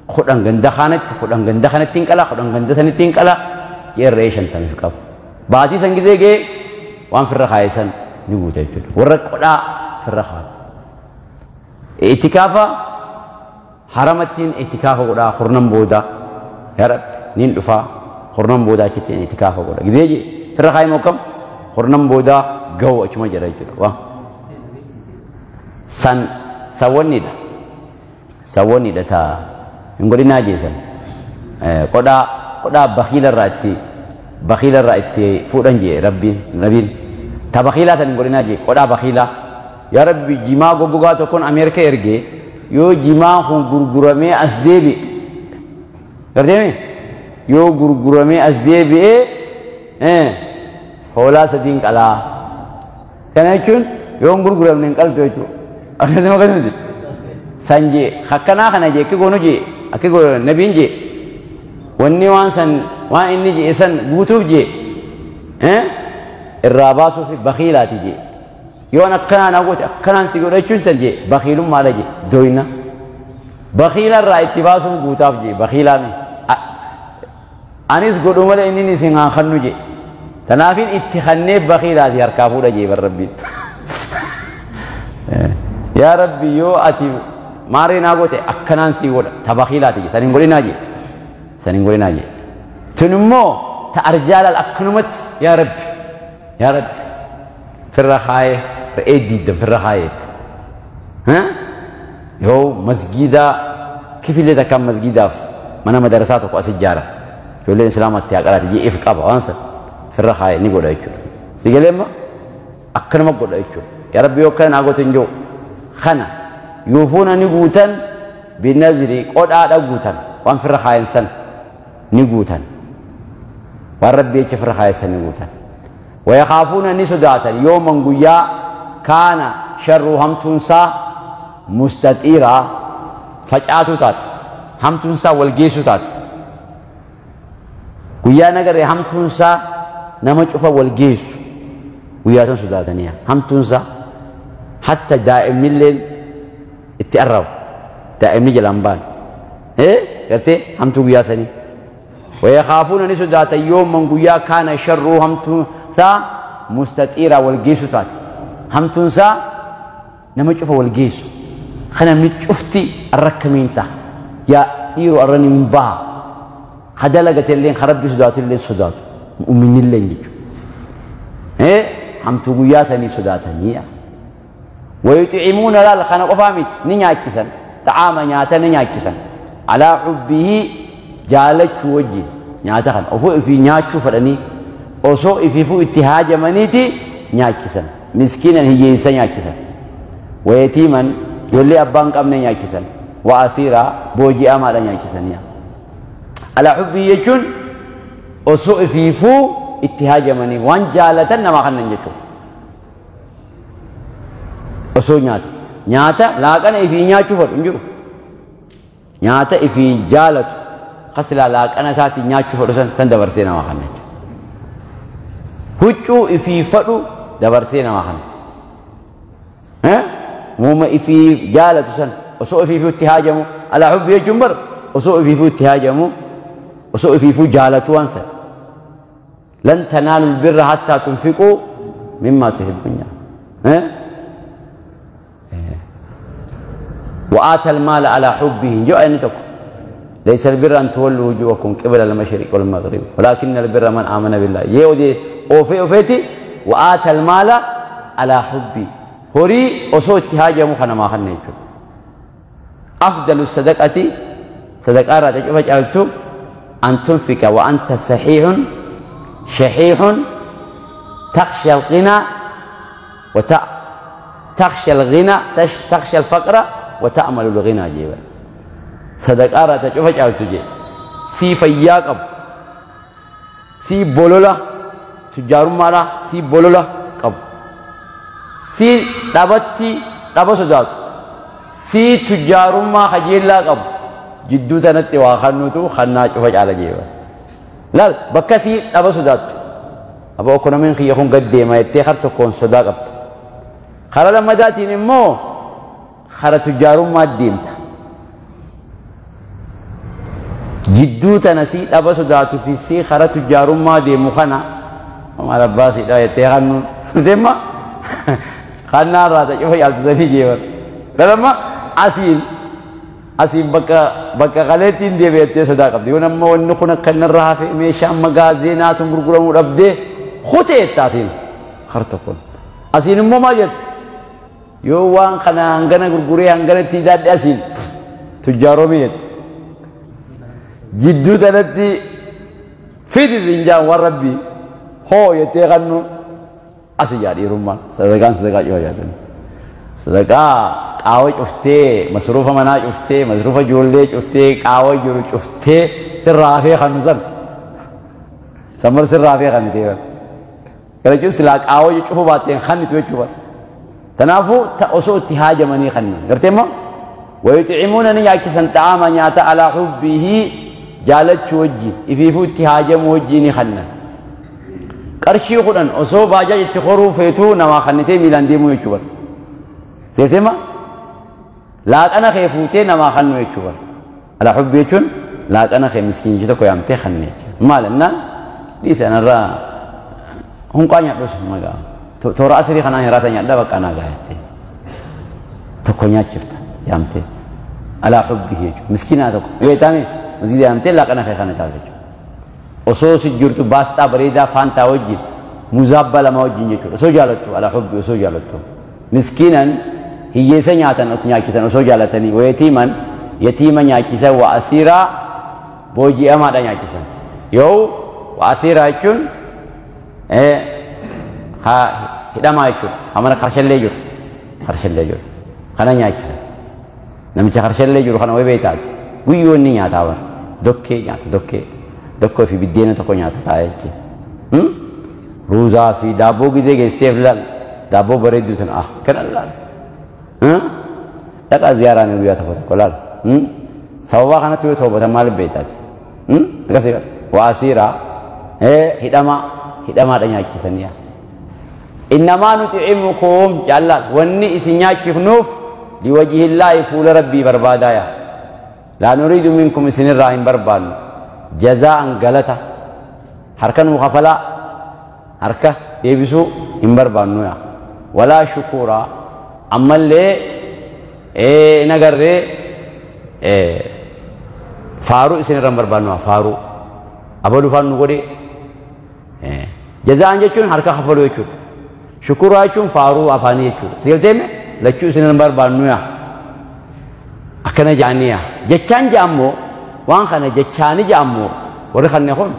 10 ganda kanatti, 10 ganda kanatti hin qala, 10 ganda sanitti hin qala, jee re'ee 50 qabu. Baatii san gizee gee waan firra kaaye san ni guuta jechuudha. Warra qodhaa firra kaaye. Itikaafa haramattiin itikaafa godhaa kurnan booda. Yaa Rabbi niin dhufaa kurnan booda achittiin itikaafa godha. Gizee jee firra kaaye moo kam kurnan booda ga'u achuma jira jechuudha. Waa san sawwannidha. Sawwannidha taa hin godhinaa jeesan. Qodhaa bakiilarraa itti fuudhan jee Rabbiin nabiin. Ta bakiilaa san hin godhinaa jee qodhaa bakiilaa. Yaa Rabbi jimaa goggogaa tokkoon Ameerika ergee yoo jimaa kun gurguramee as deebi'e. Garteemi? Yoo gurguramee as deebi'e hoolaa 3 qalaa. Kana jechuun yoo hin gurguramne hin qaltu jechuudha. Akkasuma akkasumatti. San jee akkanaa kana jee akka goonu jee akka goonu nabiin jee wanni waan san waan inni jee san guutuuf jee irraa baasuuf bakiilaati jee. Yoo akkanaa na goote akkanaan si godha jechuun san jee bakiilummaadha jee doyna. Bakiila irraa itti baasuuf guutaaf jee bakiilaa mi. Anis godhu malee inni isin haa kannu jee. Tanaafin itti kannee bakiilaati harkaa fuudha jee bar Rabbiin. Yaa Rabbi yoo ati maarree naa goote akkanaan si godha ta bakiilaati jee san hin godhinaa jee. San hin godhinaa jee. Tun immoo ta arjaalal akkanumatti yaa Rabbi yaa Rabbi firra kaaye re'ee diiddan firra kaayeet. Yoo masgiidaa kifilee takkaan masgiidaaf mana madarasaa tokko as ijaara. Ijoolleen islaamatti haa qaraati jee if qaba waan san firra kaaye ni godha jechuudha. Si galee amma akkanuma godha jechuudha. Yaa Rabbi yoo akkana naa goote hin jiru. Kana yuufuuna ni guutan binazri qodhaadha guutan waan firra kaayan san ni guutan. Waan Rabbi jecha firra kaayan san ni guutan. Wayakaafuuna ni sodaatan yooman guyyaa kaana sharruu hamtuunsaa mustaxiiraa facaatuu taate hamtuunsaa walgeessuu taate. Guyyaa nagaree hamtuunsaa nama cufa walgeessu guyyaa san sodaatanii hamtuunsaa hatta daa'imnilleen itti arraba daa'imni jalaan baan gartee hamtuu guyyaa sanii. Wayakaafuuna ni sodaatan yooman guyyaa kaana sharruu hamtuunsaa mustaxiiraa walgeessu taate hamtuunsaa nama cufa walgeessu kana namni cufti arrakkamiin ta'a yaa dhiiroo arrani hin baha kadalagatelleen karabbi sodaatilleen sodaatu mu'uminilleen jechuudha. Hamtuu guyyaa sanii sodaatanii. Wayuximuuna laal kana qofaa miti ni nyaachisan ta'aama nyaata ni nyaachisan alaa xubbihii jaalachuu wajjin nyaata kana ofuu ifii nyaachuu fedhanii osoo ifiifuu itti haajamaniiti nyaachisan miskiinan hiyyeessa nyaachisan wayatiiman ijoollee abbaan qabne nyaachisan wa asiiraa booji'amaadha nyaachisanii. Alaa xubbii jechuun osoo ifiifuu itti haajamanii waan jaalatan namaa kannan jechuudha. Osoo nyaata nyaata laaqana ifii nyaachuu fedhu hin jiru. Nyaata ifii jaalatu kasilaa laaqana isaatiin nyaachuu fedhu san dabarsee namaa kanna jechuudha. Huccuu ifii fadhu dabarsee namaa kana. Muuma ifii jaalatu san osoo ifiifuu itti haajamu alaa hubbi jechuun bar osoo ifiifuu itti haajamu osoo ifiifuu jaalatu waan san. Lan tanaalu albirra hattaa tunfiquu mimmaa tuhibbuun jaa. وآتى المال على حبه جو أن تكو ليس البر أن تولوا وجوهكم قبل المشرق والمغرب ولكن البر من آمن بالله يودي أوفي أوفيتي وآتى المال على حبه هوري أصو اتهاجة مخنا ما خنيتو أفضل الصدقة صدقة رأتك أن تنفق وأنت صحيح شحيح تخشى الغنى تخشى الغنى تخشى الفقر وتأمل الغنى جيبا صدقة رأتك ألتو سي فياقب سي بولولا تجار مالا سي بولولا قب سي دابتي دابا صدات سي تجار ما خجيلا قب جدو تنتي واخنوتو خنا شوفج على جيبا لا بكسي دابا صدات أبو إيكونومين خي يكون قد ما يتخر تكون صداقة خلا لما داتي نمو خلا تجار ما ديمت جدو تنسي دابا صدات في سي خلا تجار ما ديمو خنا وما لباسي لا يتخنون زما خنا راتا شوفي ألتزني جيبا لما أسين أسين بكا غليتين دي بيتي صداقة دي ونما ونخنا كنا الرهافي ميشا مغازينات مرقرون ربدي خوتي التاسين خرطكون أسين مو ما جت يو وان خنا هنغنا غرغري هنغنا تيداد أسين تجارو ميت جدو تنتي فيدي زنجان وربي هو يتغنو أسي رمان صدقان صدقا يو جادن صدقا قاوة شفتي مصروفة منا شفتي مصروفة جولي شفتي قاوة جرو شفتي سر رافي خنوزن سمر سر رافي خنتي كلا جو سلاك قاوة شوفوا باتين خنت وشوفوا تنافو تأسو اتهاج مني خن قرتما ويطعمونني ياكسن طعاما نياتا على حبه جالت وجي إفيفو اتهاج موجيني خن قرشي خدن أسو باجا اتخورو فيتو نما خنتي ميلان ديمو يشوفوا سيتما لا أنا خيفوتي نما خنو يشوفوا على حبي يشون لا أنا خي مسكين جتك ويامتي خنيت مالنا ليس أنا را هم قاني بس ما جا تورا أسري خنا هراتا نيا بق أنا قاعدتي تكونيا شفت يامتي على حبه يشون مسكين هذا إيه تامي مسكين يامتي لا أنا خي خنيت على أصوص الجرت باستا بريدة فانتا وجه مزابلة ما وجه يشون أصو جالته على حبه أصو جالته مسكينا هي سنياتن أسنياكسن أصو جالتني ويتيما يتيما نياكسن وأسيرا بوجي أما نياكسن يو وأسيرا يكون إيه ها هدا ما يكون همنا خرشل ليجور خرشل ليجور خنا نياكسن نمشي خرشل ليجور خنا ويبيتات ويو نياتا دوكي نياتا دوكي دوكو في بدينا تكو نياتا تايكي روزا في دابو جزء جستيف لال دابو بريدو تن آه كنا لال لك زيارة نبيا تفوت كلال سوا خنا تيو توبة مال بيتات كسي وأسيرا إيه هدما هدما دنيا كيسنيا إنما نطعمكم جلال وني إسنيا كيفنوف لوجه الله فول ربي بربادايا لا نريد منكم سن الراهن بربان جزاء غلطة حركة مخفلة حركة يبسو إن بربانويا ولا شكورا أما اللي إيه نقر إيه فارو إسن الراهن بربانويا فارو أبو فارو نقولي إيه جزاء جتون حركة خفلو يجون شكورا يجون فارو أفاني يجون سيلتين لچو إسن الراهن بربانويا أكنا جانيا جتان جامو وان خنا جتاني جامو ورخنا خون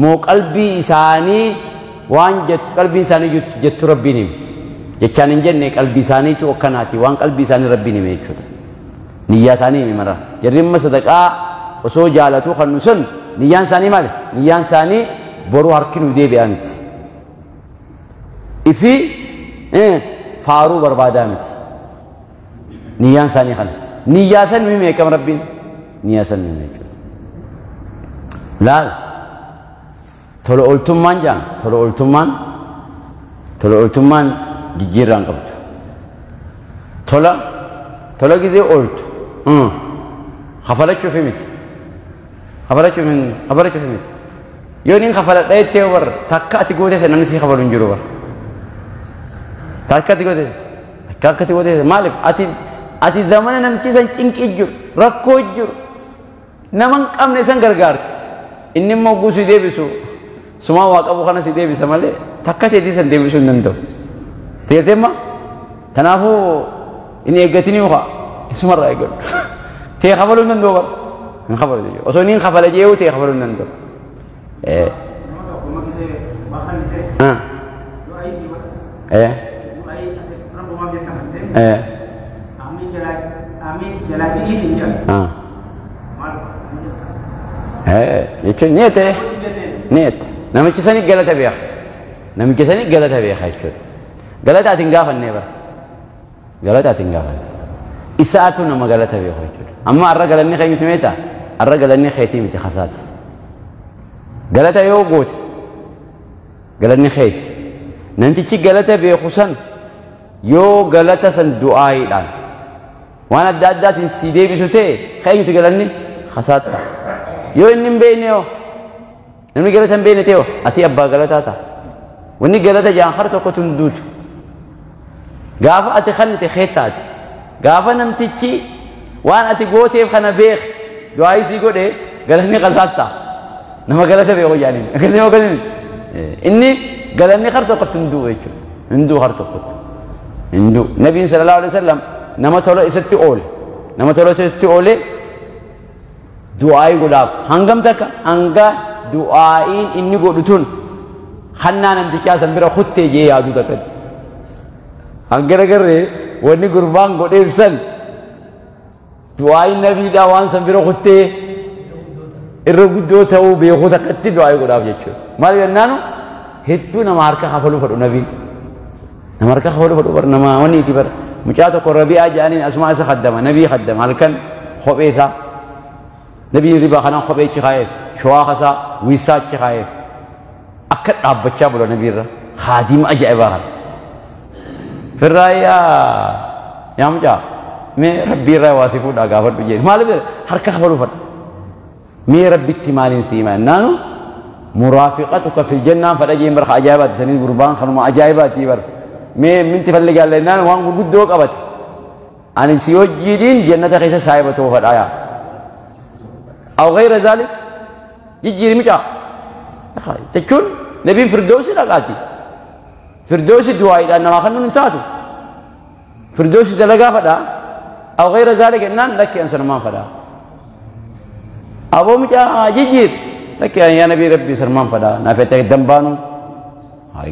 مو قلبي إساني وان جت قلبي إساني جت جت ربي نيم جتاني جنة قلبي إساني تو أكناتي وان قلبي إساني ربي نيم يجون نية إساني مرة جريم مصدقا وسو جالتو خنوسن نيان ساني مال نيان ساني برو هركن ودي بأنت إفي إيه فارو بربادامت نيان ساني خن نية سن ميم كم ربين نية سن ميم لا تلو قلتم من جان تلو قلتم من Tola ooltummaan jijjiirraan qabdu. Tola tola gizee ooltu kafalachuuf miti. Kafalachuuf miti. Yoo niin kafaladha jettee bar takka ati goote namni si kafalu hin jiru bar. Takka ati goote takka ati goote maaliif ati zamana namchi san cinqii jiru rakkoo jiru nama hin qabne san gargaarte inni immoo guusii deebisu sumaa waa qabu kana si deebisa malee takka teetii san deebisuu hin danda'u. Seerteemma kanaafuu inni eeggatini muka isumarraa eeggadhu. Tee kafaluu hin danda'u bar hin kafalu jechuudha. Osoo inni hin kafala jeewu tee kafaluu hin danda'u. Jechuun ni ta'e ni ta'e namichi sani galata beeka namichi sani galata beeka jechuudha galata ati hin gaafanne bara galata ati hin gaafanne isaatu nama galata beeku jechuudha amma har'a galanni kee miti meeta har'a galanni keetii miti kasaati galata yoo goote galanni keeti namtichi galata beeku san yoo galata san du'aayiidhaan waan adda addaatiin si deebisu ta'e keenyuti galanni kasaatta yoo inni hin beekne yoo namni galata hin beekne ta'e ati abbaa galataa ta'a wanni galata jaan har tokkotu hin duutu gaafa ati kannite keettaati gaafa namtichi waan ati gooteef kana beek du'aayii sii godhe galanni kasaatta nama galata beeku jaaniin akkasii akkasii inni galanni har tokkotti hin du'u jechuudha hin du'u har tokkotti hin du'u nabiin sallallahu alaihi wasallam nama tola isatti oole nama tola isatti oole du'aayii godhaaf hangam takka hanga du'aayiin inni godhu tun hannaa namtichaa san bira kuttee jee yaaduu takkatti hanga nagarree wanni gurbaan godheef san du'aayiin nabiidhaa waan san bira kuttee irra guddoo ta'uu beekuu takkatti du'aayii godhaaf jechuudha maal jennaanu hedduu nama harka kafaluu fedhu nabiin nama harka kafaluu fedhu bar nama wanniiti bar mucaa tokko rabi'aa jedhaniin asuma isa kaddama nabii kaddama halkan kophee isaa nabii ribaa kanaan kophee achi kaa'eef showaa kasaa wiisaa achi kaa'eef akka dhaabbachaa bula nabiirra haadima ajaa'ibaa kana firraa yaa mucaa mee rabbiirraa waa si fuudhaa gaafadhu jeen maaliif harka kafaluu fedha mee rabbitti maaliin si hima jennaanu muraafiqatuka fil jannaan fedha jeen bar ajaa'ibaati sanii gurbaan kanuma ajaa'ibaati bar mee minti falli gaalla jennaan waan gurguddoo qabate ani si wajjiidhiin jannata keessa saahiba ta'uu fedhaa yaa aw gayra zaalik jijjiiri micaa jechuun nabiin firdoosi dhaqaati firdoosi du'aayiidhaan namaa kan nun taatu firdoosi dalagaa fedhaa aw gayra zaalik jennaan lakki an sanumaan fedhaa aboo mucaa jijjiir lakki yaa nabii rabbii sanumaan fedhaa naaf jecha dambaanu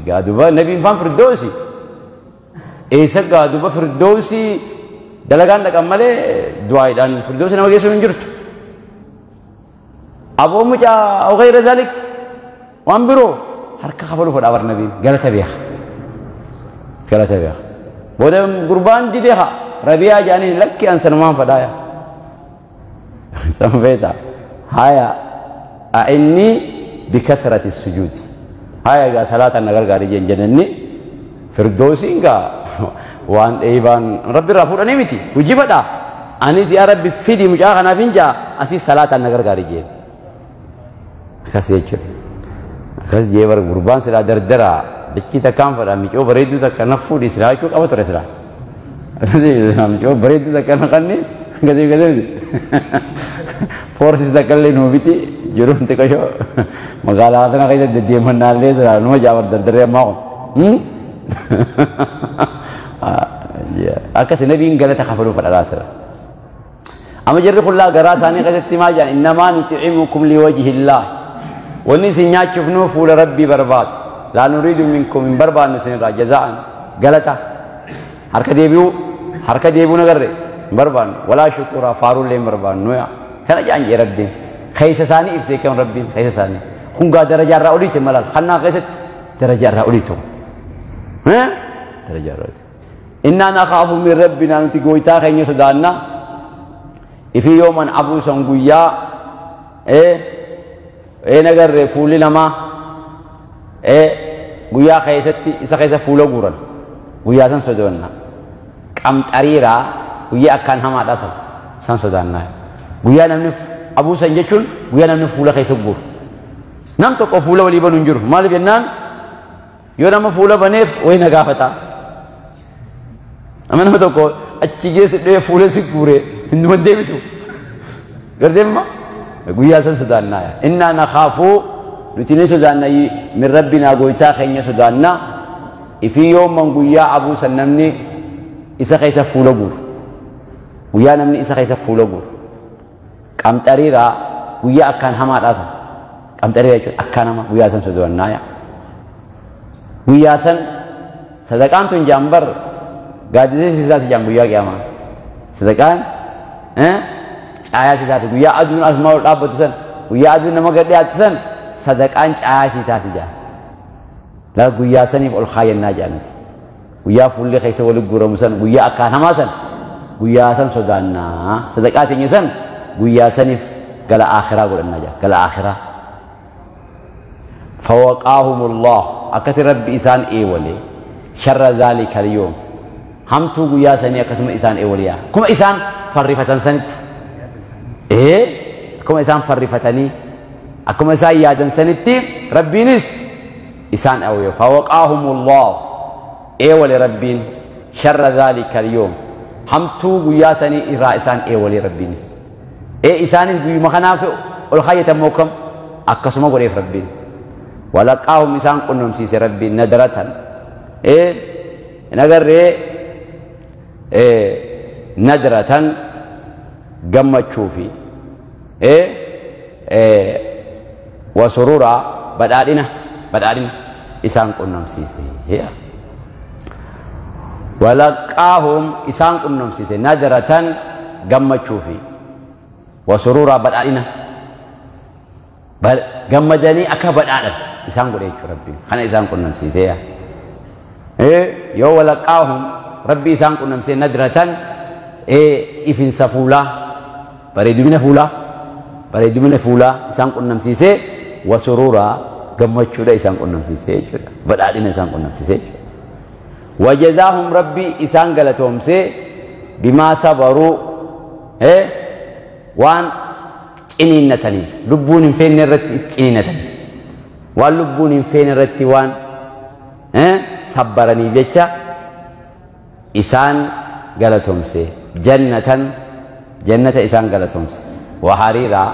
gaa duba nabiin faan firdoosi eessa gaa duba firdoosi dalagaan dhaqan malee du'aayiidhaan firdoosi nama geessuun hin jirtu aboo mucaa aw gayra zaalik waan biroo harka kafaluu fedhaa bar nabiin galata beeka galata beeka booda gurbaan didee haa rabiyaa jedhaniin lakki an sanumaan fedhaa yaa san beektaa haya a'innii bikasrati sujuudi haya egaa salaatan na gargaari jeen jennanni firdoosiin gaa waan dheebaan rabbi irraa fuudhanii miti hojii fedhaa anis yaa rabbi fidi mucaa kanaaf hin jaa asii salaataan na gargaari jeen akkas jechuudha akkas jee bar gurbaan silaa dardaraa dachii takkaan fedha micoo bareedduu takka na fuudhi silaa jechuu qaba ture silaa akkasii micoo bareedduu takka na kanni akkasii akkasii miti foorsis takka illee nuu biti jiruun xiqqashoo magaalaa kana keessa deddeemannaallee silaa numa jaabar dardaree ammaa kun akkasi nabiin galata kafaluu fedha sila amma jarri kullaa garaa isaanii keessatti maal jedhan innamaa nutcimukum liwajhi illaah wanni isin nyaachifnuu fuula rabbii barbaadu laa nuriidu minkum hin barbaannu isinirraa jazaa'an galata harka deebi'uu nagarre hin barbaannu walaa shukuraa faaruullee hin barbaannu yaa kana jedhan jee rabbiin keessa isaanii ibsee kan rabbiin keessa isaanii kun gaa darajaa irraa oliiti malaal kannaa keessatti darajaa irraa oliitu darajaa irraa oliitu innaa nakaafu min rabbinaa nuti gooytaa keenya sodaannaa ifi yooman abuusan guyyaa ee nagarre fuulli namaa guyyaa keessatti isa keessa fuula guuran guyyaa san sodaanna qamxariiraa guyyaa akkaan hamaadha san sodaannaa guyyaa namni abuusan jechuun guyyaa namni fuula keessa guuru nam tokko fuula walii banuu hin jiru maaliif jennaan yoo nama fuula baneef wayi na gaafata amma nama tokko achi geessu dhee fuula si guure hinduman deebisu gardeemma guyyaa san sodaannaa innaa nakhaafuu nuti ni sodaanna min rabbinaa goytaa keenya sodaanna ifii yooman guyyaa abuusan namni isa keessa fuula guuru guyyaa namni isa keessa fuula guuru qamxariiraa guyyaa akkaan hamaadhaa san qamxariiraa jechuun akkaan hama guyyaa san sodaannaa guyyaa san sadaqaan tun jaambar gaaddisee sisaati jaam guyyaa qiyaamaa sadaqaan caayaa sisaati guyyaa aduun asumaa ol dhaabbatu san guyyaa aduun nama gad dhiyaattu san sadaqaan caayaa sisaati jaam laa guyyaa saniif ol kaayannaa jaamti guyyaa fuulli keessa wali guuramu san guyyaa akkaan hamaa san guyyaa san sodaannaa sadaqaa teenya san guyyaa saniif gala aakhiraa godhannaa jaam gala aakhiraa فوقاهم الله أكثر ربي إسان إيولي شر ذلك اليوم همتو قيا سني أكثر إسان إيوليا كم إسان فرفة سنت إيه كم إسان فرفتني أكم إسان يادن سنتي ربي نس إسان أوي فوقاهم الله إيولي ربين شر ذلك اليوم همتو قيا سني إرا إسان إيولي ربي نس إيه إسان قيا مخناف والخية موكم أكسم قريف ربين ولقاهم إنسان قنهم سيس ربي ندرة إيه نجر إيه ندرة جمّة شوفي إيه إيه وسرورا بدأنا بدأنا إنسان قنهم سيس هي ولقاهم إنسان قنهم سيس ندرة جمّة شوفي وسرورا بدأنا gammadanii akka badhaadhan isaan godhe jechuudha rabbiin kana isaan qunnamsiisee yoo walaqaahum rabbi isaan qunnamsee nadratan ifinsa fuulaa bareedumina fuulaa isaan qunnamsiisee wasuruuraa gammachuudha isaan qunnamsiisee jechuudha badhaadhina isaan qunnamsiisee jechuudha wajazaahum rabbi isaan galatoomsee bimaa sabaruu waan ciniinnatanii lubbuun hin feene irratti ciniinnatanii waan lubbuun hin feene irratti waan sabbaraniif jecha isaan galatoomse jannatan jannata isaan galatoomse wa hariiraa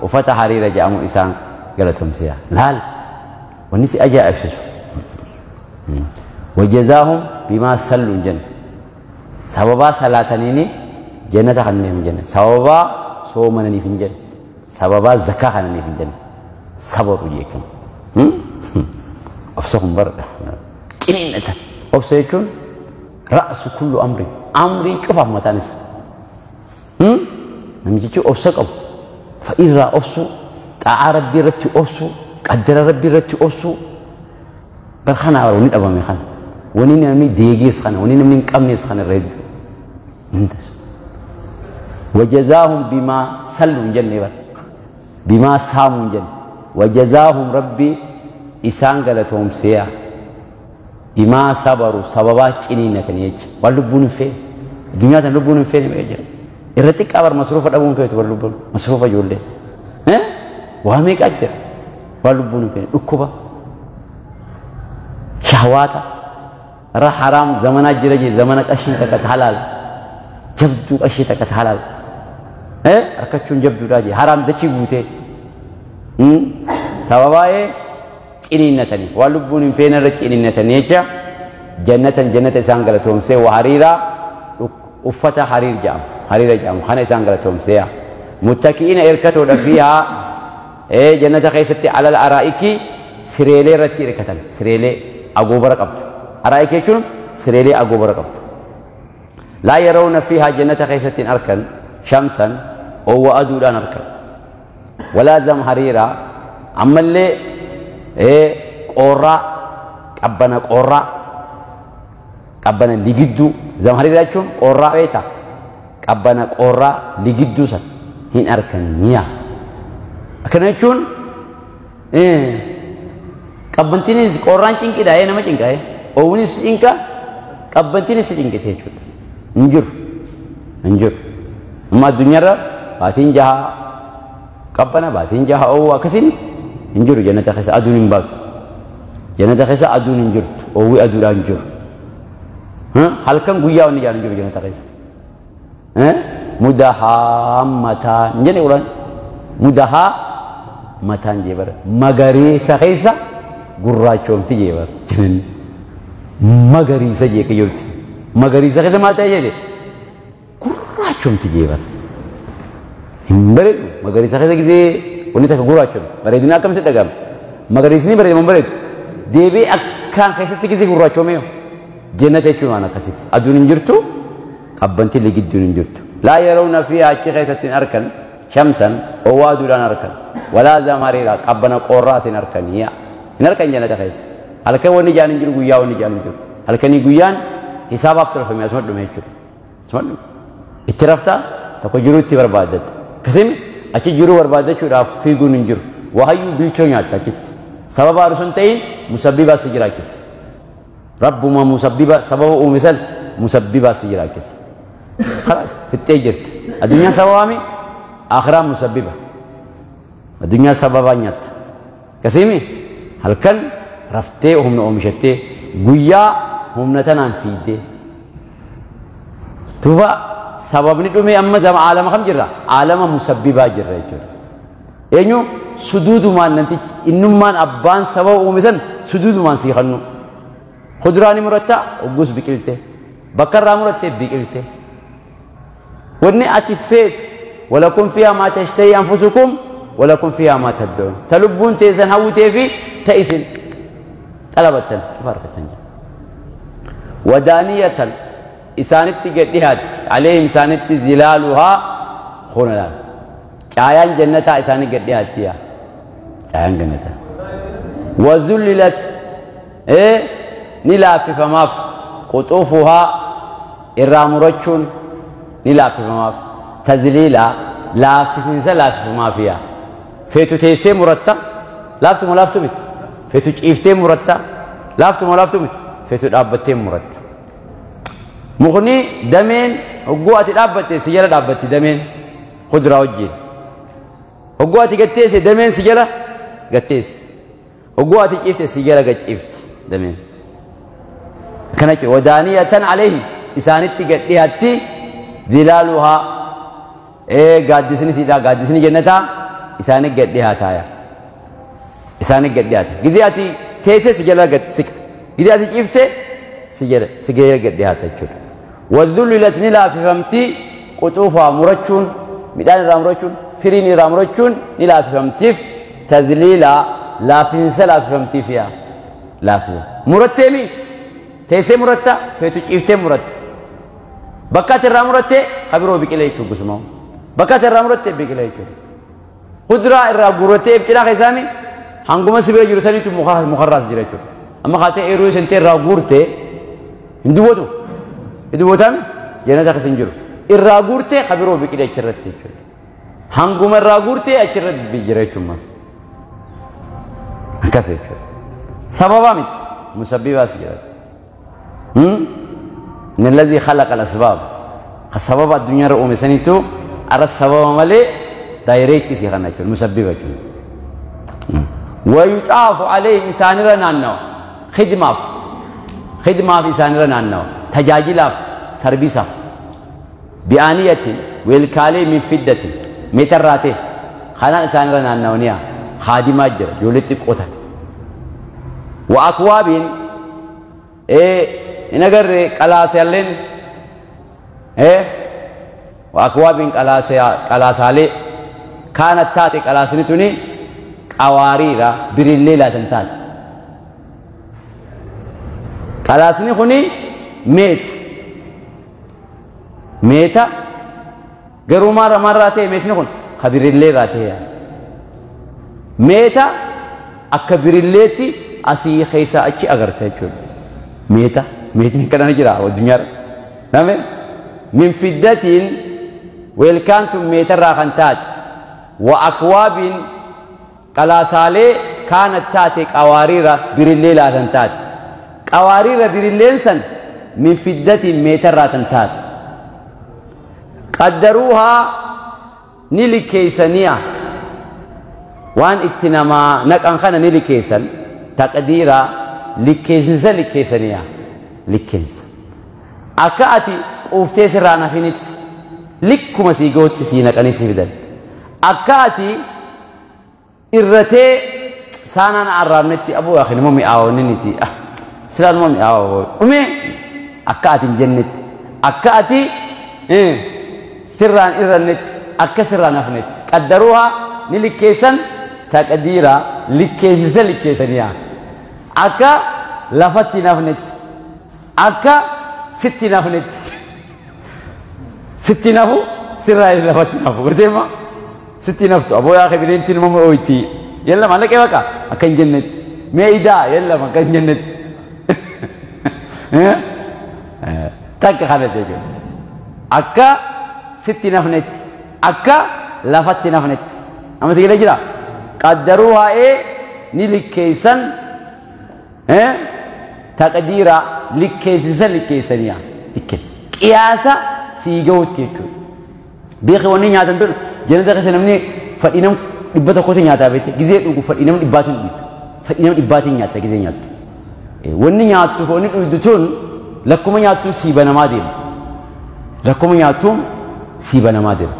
uffata hariira jedhamu isaan galatoomse laal wanni si ajaa'ibsiisu wajazaahum bimaa salluun jenna sababaa salaataniini jannata kanneen hin jenne sababaa soomananiif hin jenne sababaa zakaa kananiif hin jenne sababu jechuun obsa kun baradha qiniinnatan obsa jechuun ra'su kullu amri amrii cufaaf mataan isa namichichi obsa qabu fa'irraa obsu xaa'aa rabbii irratti obsu qaddara rabbii irratti obsu bar kanaa bara wani dhabame kana wani namni deegees kana wani namni hin qabnees kana irra hedduu nintas وجزاهم بما سلوا جنة بر بما ساموا جنة وجزاهم ربي إسان قالتهم سيا بما صبروا سببات إنينة يج واللبون فيه الدنيا تلبون فيه ما يجري الرتك أبر مصروف أبون فيه واللبون مصروف جوله ها وهمك أجر واللبون فيه أكبا شهوات را حرام زمانات جرجي زمانك أشين تكت حلال جبدو أشين تكت حلال ركتشون جبدو راجي حرام دشي بوته سببا ciniinnatanii waan lubbuun hin feene irra ciniinnatanii jecha jannatan jannata isaan galatoomsee wa hariira uffata hariir jedhamu hariira jedhamu kana isaan galatoomsee muttaki'ina hirkatoodha fiihaa jannata keessatti alal araa'iki sireelee irratti hirkatan sireelee agoobara qabdu araa'iki jechuun sireelee agoobara qabdu laa yarawna fiihaa jannata keessatti hin arkan shamsan oowwa aduudhaan arkan walaa zamhariira ammallee qorraa qabbana qorraa qabbana ligidduu zamhariira jechuun qorraa beektaa qabbana qorraa ligidduu san hin arkaniya akkana jechuun Qabbantiinis qorraan cinqidha nama cinqa'e. Oowwinis cinqa qabbantiinis cinqite jechuudha. Hin jiru. Hin jiru. Amma addunyaarra baatiin jaha qabbana baatiin jaha oowwu akkasiin hin jiru jannata keessa aduun hin baatu. Jannata keessa aduun hin jirtu. Oowwi aduudhaan hin jiru. Halkan guyyaa wanni jaan hin jiru jannata keessa. Mudahaammataan hin jenne Quraan. Mudahaammataan jee bara. Magariisa keessa gurraachoomti jee bara. Jenni. Magariisa jee kiyyootti. Magariisa keessa maal ta'e jedhe? Gurraachoomti jee bara. Hin bareedu. Magariisa keessa gisee wanni takka gurraachoomti. Bareedina akkam si dhaga'ama? Magariisni bareedu moo bareedu? Deebi'ee akkaan keessatti gisee gurraachoomee jannata jechuun waan akkasiiti. Aduun hin jirtu, qabbanti ligidduun hin jirtu. Laa yeroona fi achi keessatti hin arkan shamsan oowwaa aduudhaan arkan. Walaa zamariira qabbana qorraas hin arkan. Hin arkan jannata keessa. Halkan wanni jaan hin jiru, guyyaa wanni jaan hin jiru. Halkanii guyyaan hisaabaaf tolfame asuma dhume jechuudha. Asuma dhume. Itti raftaa tokko jiruu itti barbaaddatta. Akkasimi achi jiruu barbaaddachuudhaaf fiiguun hin jiru. Waayyuu bilchoo nyaatta achitti. Sababa osoo hin ta'in musabbiba si jiraachisa. Rabbuma musabbiba sababa uume san musabbiba si jiraachisa. Khalaas fixxee jirta. Addunyaan sababaami akhiraa musabbiba. Addunyaa sababaa nyaatta. Akkasimi halkan raftee humna oomishattee guyyaa humna tanaan fiiddee. Tuuba sababni dhume amma zama aalama kam jirra? Aalama musabbibaa jirra jechuudha. Eenyu suduudumaan namtichi innummaan abbaan sababa uume san suduudumaan sii kennu. Kuduraa ni muratta hogguus biqilte. Bakka irraa muratte biqilte. Wanni ati feetu walakum fiihaa maa tashtahii anfusukum walakum fiihaa maa tad'uun. Ta lubbuun teessan hawwitee fi ta isin xalabattan qofa argattan jedha. Wadaaniyatan isaanitti gad dhiyaatti aleehim isaanitti zilaaluhaa kunalaan. Caayaan jannataa isaanii gad dhiyaatti yaa. Caayaan jannataa. Wazullilat ni laaffifamaaf quxuufuhaa irraa murachuun ni laaffifamaaf tazliilaa laaffisiinsa laaffifamaaf yaa. Feetu teessee muratta laaftuma laaftu miti. Feetu ciiftee muratta laaftuma laaftu miti. Feetu dhaabbattee muratta. Mukni dameen hogguu ati dhaabbatte si jala dhaabbatti dameen kuduraa wajjin. Hogguu ati gatteesse dameen si jala gatteesse. Hogguu ati ciifte si jala gachiifti dameen. Kana jechuudha wadaaniyatan aleehim isaanitti gad dhiyaatti zilaaluhaa gaaddisni siidhaa gaaddisni jannataa isaanitti gad dhiyaataa isaanitti gad dhiyaata. Gizee ati teesse si jala gad siqa. Gizee ati ciifte si jala gad dhiyaata jechuudha. Wadhullilat ni laaffifamti quxuufaa murachuun midhaan irraa murachuun firiin irraa murachuun ni laaffifamtiif tadliilaa laaffinsa laaffifamtiif yaa laaffisa. Muratteemi teessee muratta feetu ciiftee muratta. Bakka ati irraa muratte kabiroo biqila jechuudha gosuma. Bakka ati irraa muratte biqila jechuudha. Kuduraa irraa guurrattee ibcidhaa keessaami hanguma si bira jiru saniitu mukarraas jira jechuudha. Amma kaatee eeruu sentee irraa guurtee hin duwwatu. Hin duwwataami jannata keessa hin jiru. Irraa guurtee kabiroo biqila achirratti jechuudha. Hanguma irraa guurtee achirratti jira jechuudha. Akkas jechuudha. Sababaa miti musabbibaas jira. إن الذي خلق الأسباب سبب الدنيا رؤوم سنيتو أرى السبب مالي دايريتي سيغنى المسببة ويطاف عليه إنسان رنانو خدمة خدمة في إنسان رنانو تجاجلاف سربيساف بآنية والكالي من فدة متراته خنا إنسان رنانو نيا خادمة جر جولتي قوتا وأكواب إن قرر قلاسيالين وأكواب قلاسالي كانت تاتي قلاسنتني قواريرا بريليلا تنتات قلاسني خني ميت ميتا قروا مرة مرة ميت نخون خبريلي راتي ميتا أكبريليتي أسي خيسا أشي أغرتها ميتا ميتني كنا نجرا والدنيا نعم من فدة ويلكانتم ميتا راخنتات وأكواب قلاسالي كانت تاتي قوارير برلي لا تنتات قوارير برلين من فدة متر تنتات قدروها نلكيسنيا وان اتنما نقن خنا نلكيسن تقديرا لكيسن لكيسنيا لكيس اكاتي قوفتي سرانا فينت لكما سيغوت سينقني سيفدن اكاتي irratee saanaan arraabnetti aboo akhi nama mi'aawo niti silaa nama mi'aawo dhume akka ati hin jennetti akka ati sirraan irrannetti akka sirraan hafnetti qaddaruuhaa ni likkeessan taqdiira likkeessisa likkeessaniyaa akka lafatti hin hafnetti akka sitti hin hafnetti sitti hin hafu sirraa lafatti hin hafu gorteema ستي نفتو أبو يا أخي بنتي الماما أويتي يلا ما لك بقى أكن جنت ميدا يلا ما كان جنت تك خالد يجي أكا ستي نفنت أكا لفت نفنت أما سيجي لجرا قدروها إيه نلكيسن إيه تقديرا لكيسن لكيسن يا لكيس قياسا سيجوتي بيخي وني نياتن تون جنة كسر نمني فإنهم إبتة كوسي نياتا بيت جزء نقول فإنهم إباتين بيت فإنهم إباتين نياتا جزء نياتو وني نياتو فوني يدتون لكم نياتو سيبنا ما ديم لكم نياتو سيبنا ما ديم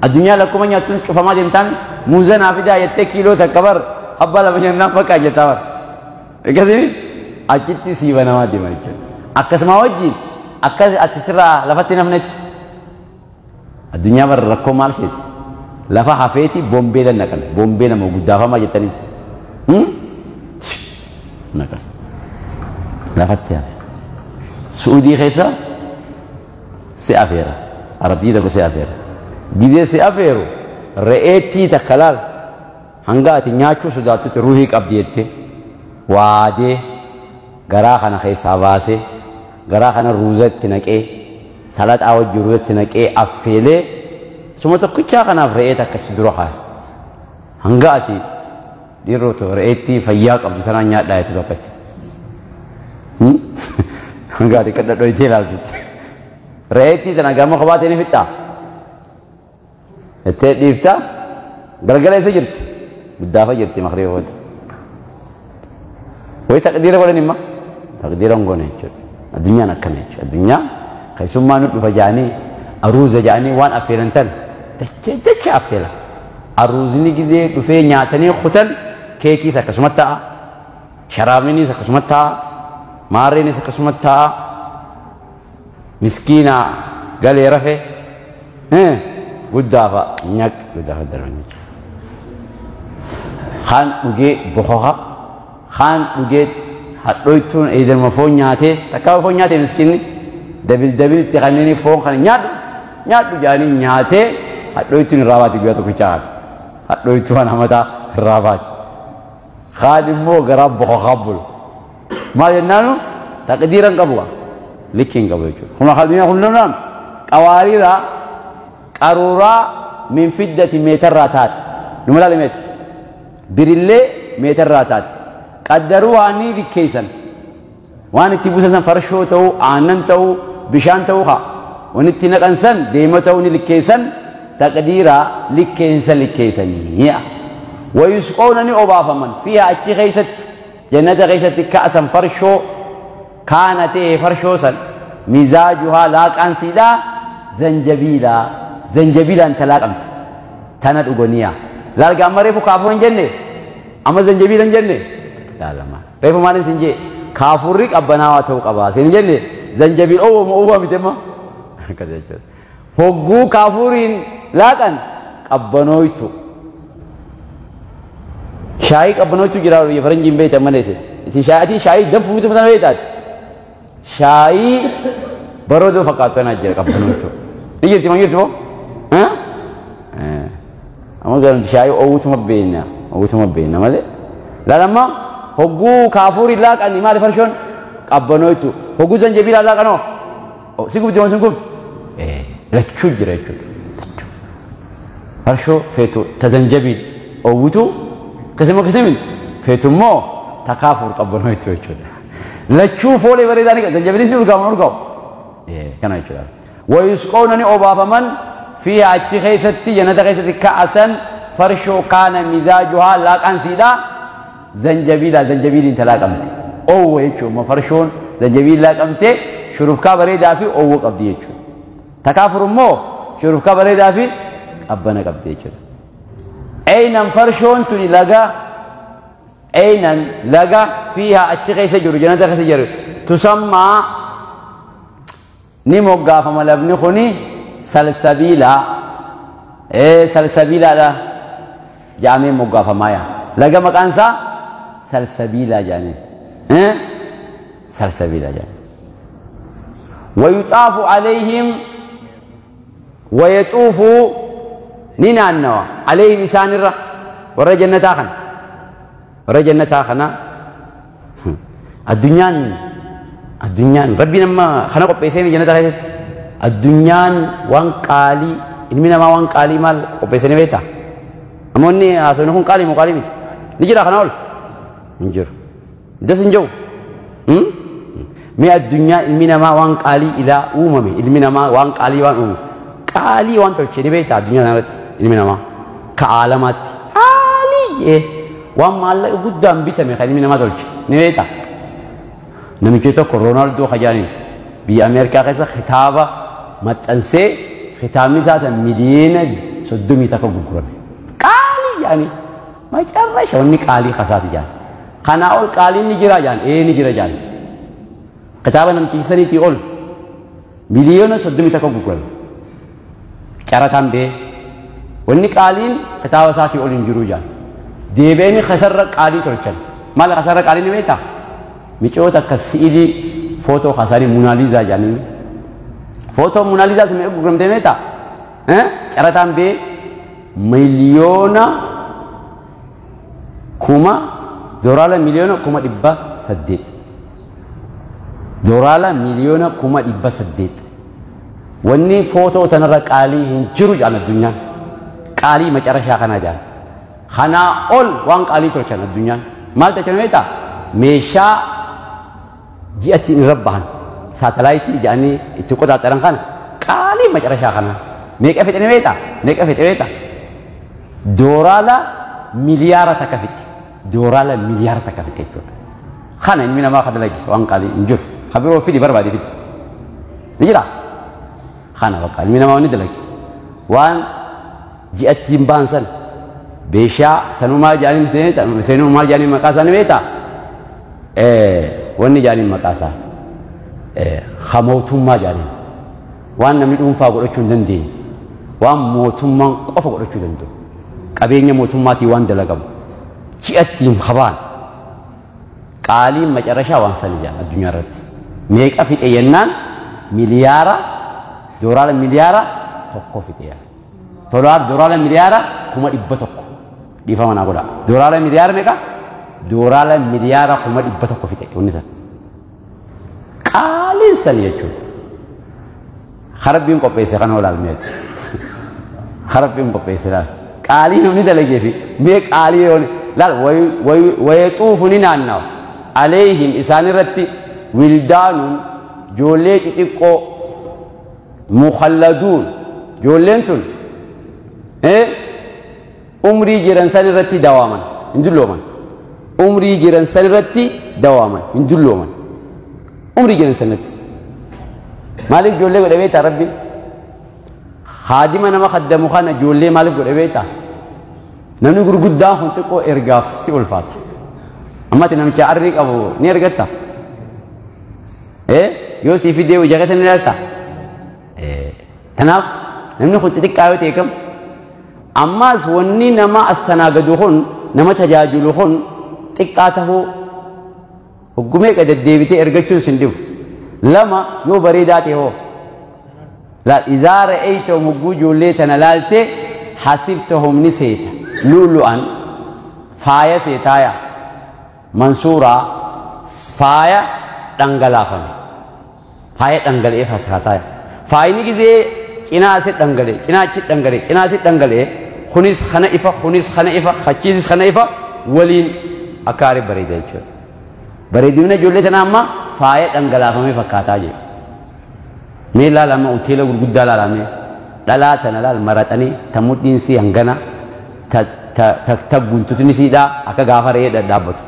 الدنيا لكم نياتو شوف ما ديم تام موزن عفدا يتكيلو تكبر أبلا بنينا فكا جتاور كذي أكيد سيبنا ما ديم أكس ما وجي أكس أتسرع لفتنا منت الدنيا بر مال سيت لفا حفيتي بومبي لنقل بومبي لما قدافا ما جتني نقل لفت يا سعودي خيسا سيافيرا عربي دكو سيافيرا جدي سيافيرو رئيتي تكلال هنگاتي نياچو سوداتو روحي قبديتي وادي غرا خنا خيسا واسي غرا خنا روزت نقي سلات أو جروت نك إيه أفيلة ثم تقطع كنا فريتك كشدروها هنگاتي ديروتو رئيتي فياك أبو ترى نيات لا يتوقت هنگاتي كده دويتي لازم رئيتي تنا جامع خواتي نفتا التأليفتا قلقلة سجرت بالدافع جرت مخريبه ود ويتقديره ولا نما تقديره نقوله الدنيا نكمل الدنيا خيسوم ما ندفع فجاني أروز جاني وان أفيلنتن تك أفيلا أروزني كذي دفع نياتني ختن كيكي سكسمتا شرابني سكسمتا ماريني سكسمتا مسكينة قال يرفع قدافة نيك قدافة دروني خان وجي بخوها خان وجي هترويتون إذا ما فون نياتي تكاو فون نياتي مسكيني دبل دبل تغنيني فوق خلني نيات نيات جاني نياته هترويتون راباتي بياتو كشار هترويتون أنا متى رابات خادم مو غراب بخابل ما ينانو تقديرا قبوا لكن قبوا خنا خادمين خنا نعم قواريرا قارورا من فدة متر راتات نملا لمت بريلة متر راتات قدروها ني لكيسن وان تبوسن فرشو تو آنن تو بشان تو خا ونتي نقنسن ديمتو لكيسن تقديرا لكيسن لكيسن يا ويسقونني أبافا من فيها أشي غيست جنة غيست كأسا فرشو كانت فرشوسا مزاجها لاك أنسيدا زنجبيلا زنجبيلا أنت لاك أنت تند أغنية لاك أما ريفو كافورن جنة أما زنجبيلا جنة لا لا ما ريفو مالين سنجي كافوريك أبناوا توك أبا سنجنة زنجبيل أوه ما أوه متما كذا هجو كافورين لاكن أبنويتو شايك أبنويتو جرارو يفرنجين بيت أمانيسه شايتي شاي دم فمت مثلا بيتات شاي برودو فقط أنا جرك أبنويتو نيجي تما نيجي تما ها أما قالوا شاي أو تما بيننا أو تما بيننا ماله لا لما هجو كافور لاك أني ما فرشون أبنويتو هجو زنجبيل لاك أنا سيكوب تما سيكوب إيه لا تشوج لا تشوج فرشو فيتو تزنجبيل أوتو كسمه كسمين Feetu immoo takaafur qabbanooytu jechuudha. Lachuu foolee bareedaa ni qabu. Zanjabilis ni urgaamu urgaamu. Kana jechuudha. Wayusqoona ni obaafaman fiihaa achi keessatti jannata keessatti ka'asan farshoo kaana mizaajuhaa laaqaan siidhaa zanjabiilaa zanjabiiliin talaaqamte. Oowwa jechuudha farshoon zanjabiil laaqamte shurufkaa bareedaa fi oowwa qabdi jechuudha. Takaafur immoo shurufkaa bareedaa fi qabbana qabdi jechuudha. Eynan farshoon tuni laga eynan laga fiihaa achi keessa jiru jannata keessa jiru tusammaa ni moggaafama labni kuni salsabiilaa salsabiilaadha jedhamee moggaafamaa yaa laga maqaan isaa salsabiilaa jedhanii salsabiilaa jedhanii. ويطاف عليهم ويطوف نينانوا عليهم إسان الرّ ورّ جنة خنا ورّ جنة خنا الدنيا الدنيا ربي نما خنا قبيسين جنة خيست الدنيا وان قالي إنمنا ما وان قالي مال قبيسين بيتا أموني أسونهم قالي مقالي ميت نجرا خنا ول نجر دس نجو مي الدنيا إنمنا ما وان قالي إلى أممي إنمنا ما وان قالي وان أمم قالي وان تلشي بيتا الدنيا نارت إنمنا ما كعالمات قالي إيه وان مال قدام بيتا مخلي إنمنا ما تلشي نبيتا namichi tokko Roonaaldoo Kajaaniin biyya Ameerikaa keessa kitaaba maxxansee kitaabni isaa san 31 miliyoona gurgurame. Qaalii yaani macarrasha wanni qaalii kasaati jaan. Kanaa ol qaaliin ni jira jaan ee ni jira jaan. Kitaaba namtichi saniitii ol 31 miliyoona gurgurame. Carataan bee wanni qaaliin kitaaba isaatii ol hin jiru jaan. Deebi'anii kasarra qaalii tolchan. Maal kasarra qaalii ni beektaa? Micoota akka si'ilii footoo kaasanii Munaalizaa jedhanii. Footoo Munaalizaa sun meeqa gurguramtee meeqa? Carataan bee 1,000,000 doolaara 1,800,000. Doolaara 1,800,000. Wanni footoo tanarra qaalii hin jiru jedhan addunyaan. Qaalii macarashaa kanaa jedhan. Kanaa ol waan qaalii tolchan addunyaan. Maal tolchan meeqa? Meeshaa ji'atti irra bahan saatalaayitii jedhanii itti qoxaaxaran kana qaalii macarashaa kana meeqa fixe beektaa meeqa fixe beektaa doolaara 1 miliyaara fixe doolaara miliyaara 1 fixe jechuudha. Kana ilmi namaa ka dalage waan qaalii hin jiru ka biroo fidi barbaade fidi ni jira kana bakka ilmi namaa wanni dalage waan ji'atti hin bahan sana beeshaa sanumaa jedhanii seenumaa jedhanii maqaa isaanii beektaa wanni jedhaniin maqaa isaa ha mootummaa jedhaniin waan namni dhuunfaa godhachuu hin dandeenye waan mootummaan qofa godhachuu danda'u qabeenya mootummaatiin waan dalagamu ji'attiin habaan qaaliin macarashaa waan sani jedhan addunyaa irratti meeqa fixe jennaan miliyaara doolaara 1 miliyaara fixe yaa doolaara 100,000,000,000 dhiifama naa godha doolaara miliyaara meeqa doolaara 100,000,000,000 fixe wanni san qaaliin sani jechuudha. Rabbiin qopheesse kana olaalmeeti. Rabbiin qopheesse laal. Qaalii namni dalagee fi mee qaalii yoo laal wayeexuufu ni naannawa. Aleeyhim isaan irratti wildaanuun ijoollee xixiqqoo mukhalladuun ijoolleen tun umrii jiran san irratti dawaaman hin dullooman. Umrii jiran san irratti dawaaman hin dullooman. Umrii jiran sanatti. Maaliif ijoollee godhe beektaa Rabbiin? Haadima nama kaddamu kana ijoollee maaliif godhe beektaa? Namni gurguddaan kun xiqqoo ergaaf si ulfaata. Ammati namicha arrii qabu ni ergatta? Yoo sii fidee ija keessa ni ilaalta? Kanaaf namni kun xixiqqaa yoo ta'e kam? Ammaas wanni nama as tanaagadu kun nama tajaajilu kun xiqqaa tahuu hoggumee deddeebitee ergachuun sin dhibu. Lama yoo bareedaa ta'e hoo? Laal إذا رأيتهم hogguu ijoollee tana laalte حسبتهم ni seeta لؤلؤا faaya seetaaya منثورا faaya dhangalaafame faaya dhangala'ee fakkaataaya faayini gizee cinaa asi dhangala'e cinaa achi dhangala'e cinaa asi dhangala'e kunis kana ifa kunis kana ifa achiisis kana ifa waliin Akka gaarii bareeda jechuudha. Bareedina ijoollee tanaa amma faaya dhangalaafamee fakkaataa jira. Mee ilaala amma hoteela gurguddaa ilaalamee dhalaa tana laal maraxanii ta mudhiin sii hangana ta guntutni siidhaa akka gaafa re'ee dhadhaabbatu.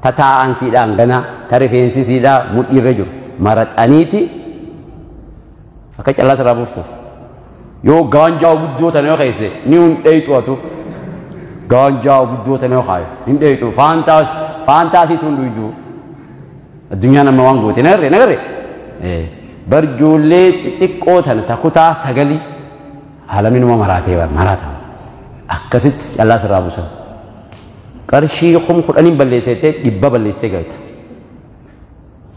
Ta taa'an siidhaa hangana ta rifeensi siidhaa mudhiirra jiru maraxaniiti akka callaa sirraa buuftuuf. Yoo gaanjaa guddoo tana yoo keesse ni hun dheeyxu atu. Gaanjaa guddoo tana yoo kaayu hin dheeyxu faantaasiitu hin dhuydu. Addunyaan amma waan goote nagarre nagarre. Barjoollee xixiqqoo tana ta kutaa sagalii haalaminuma maraatee maraata. Akkasitti callaa sirraa buusan. Qarshii 10,000 balleessitee 100 balleessitee galta.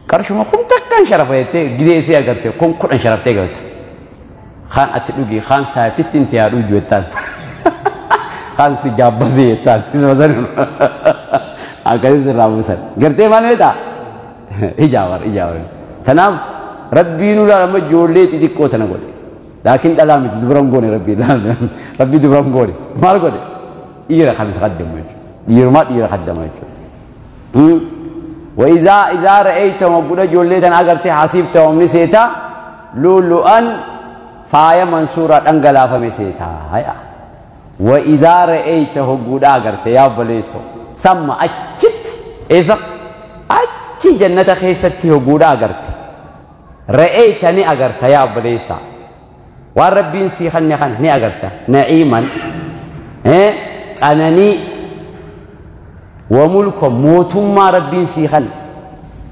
Qarshuma 10,000 sharafa jettee gidee isii agarte 10,000 sharaftee galta. Kaan ati dhugi kaan saayiftitti inti yaa dhugdu jettaan. Kaan si jaabbasii jettaan. Isuma sanuma. Akkasitti sirraa buusan. Gartee maal beektaa? Ijaawar ijaawar. Tanaaf Rabbiin ulaa amma ijoollee xixiqqoo tana godhe. Laakiin dhalaa miti dubran goone Rabbiin Rabbi dubran goone. Maal godhe? Dhiira kan isa kaddamu jechuudha. Dhiirumaa dhiira kaddama jechuudha. وإذا إذا رأيتهم وقول جولي تن أغرتي حسيبتهم نسيتا لؤلؤا فايا منصورة أنقلا فمسيتا هيا. وإذا رأيته قول أغرتي يا بليسو سمى أجت إذا أجت جنة خيستي قول أغرتي رأيتني أغرت يا بليسا والربين سيخني خن ني أغرت نعيما أنني وملك موتما ربين سيخن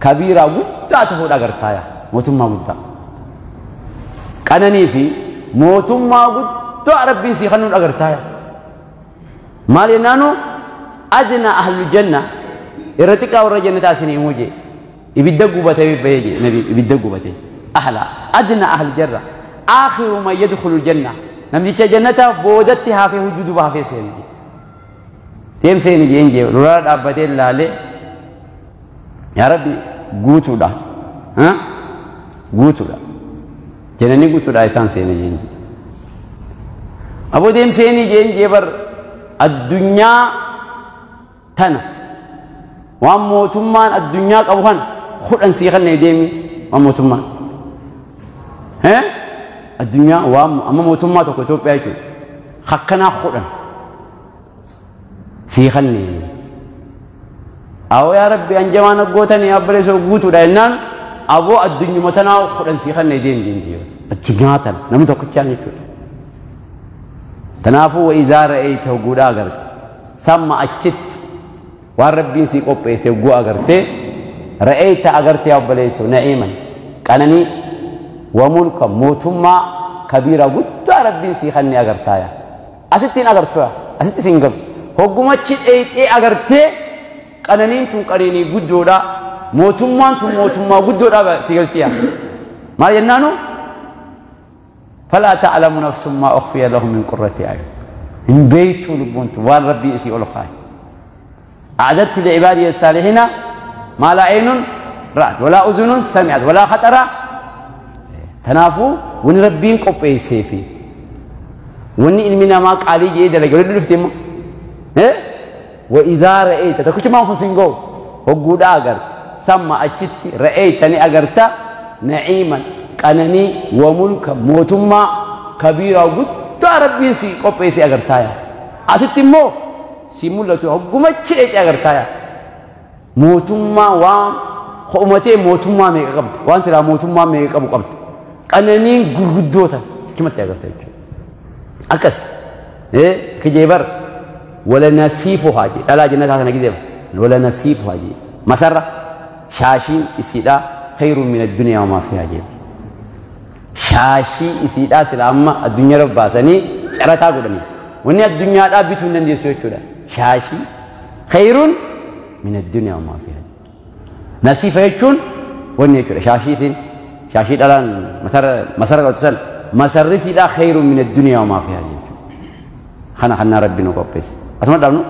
كبيرة ودا تهود أغرتايا موتما ودا كانني في موتما ودا ربين سيخن أغرتايا مالي نانو أدنى أهل الجنة إرتقى ورجنة تاسني موجي يبدأ قبته بيجي نبي يبدأ قبته أهلا أدنى أهل الجنة آخر ما يدخل الجنة نمشي جنة بودتها في وجودها في سيني تيم سيني جينجي لوراد أبتي لالي يا ربي قوتو دا ها قوتو دا جنني قوتو دا إنسان سيني جينجي أبو تيم سيني جينجي بر الدنيا تنا وأموتمان الدنيا أبوهن خد أنسيخن نديمي وأموتمان ها الدنيا وام أما موتما تكتب بيجو خكنا خدن سيخني أو يا ربي أنجمان قوتني أبرز قوتو لأنن أبو الدنيا متنا خدن سيخني دين دين دين الدنيا تنا نمت كتشاني شو تنافو وإذا رأيته قودا قرت سما أجت والربي سيقوب سيقوا أقرت رأيت أقرت يا أبليس نعيما كانني وملكا موتما كبيرة قد ربي سيخني أقرتايا أستين أقرتها أست سينقل هقوم تشيت أي أقرتي كانني تون كانني قدورا موتما تون موتما قدورا سيقلتيا ما ينانو فلا تعلم نفس ما أخفي لهم من قرة أعين إن بيتوا لبونت والربي سيقول خاي أعددت لعبادي الصالحين ما لا عين رأت ولا أذن سمعت ولا خطر تنافو ونربين قبي سيفي وني إلمنا ما قالي جيدا لقول لفتم وإذا رأيت تكوش ما هو سينغو هقود أجرت سما أجت رأيتني أجرت نعيما كانني وملكا موتما كبيرة قد ربين سي قبي سي أجرتايا أستمو سيمولتو هقوم أجت أجرتايا موتما وان خؤمتي موتما ميقبت وان سلا موتما ميقبو قبت أنني غرغدوتا كما تاغرت أكس إيه كجيبر ولا نسيفها جي لا جنة هذا نجيب ولا نسيفها جي مسرة شاشين إسيدا خير من الدنيا وما فيها جي شاشي إسيدا سلامة الدنيا رب باسني شرطا قدني وني الدنيا لا بيتون ندي سويتشودا شاشي خير من الدنيا وما فيها نسيفة يجون وني يجون شاشي سين شاشي الآن مسر مسر قلت مسر سيدا خير من الدنيا وما فيها. خنا خنا ربي نقبس. أسمع دارنو.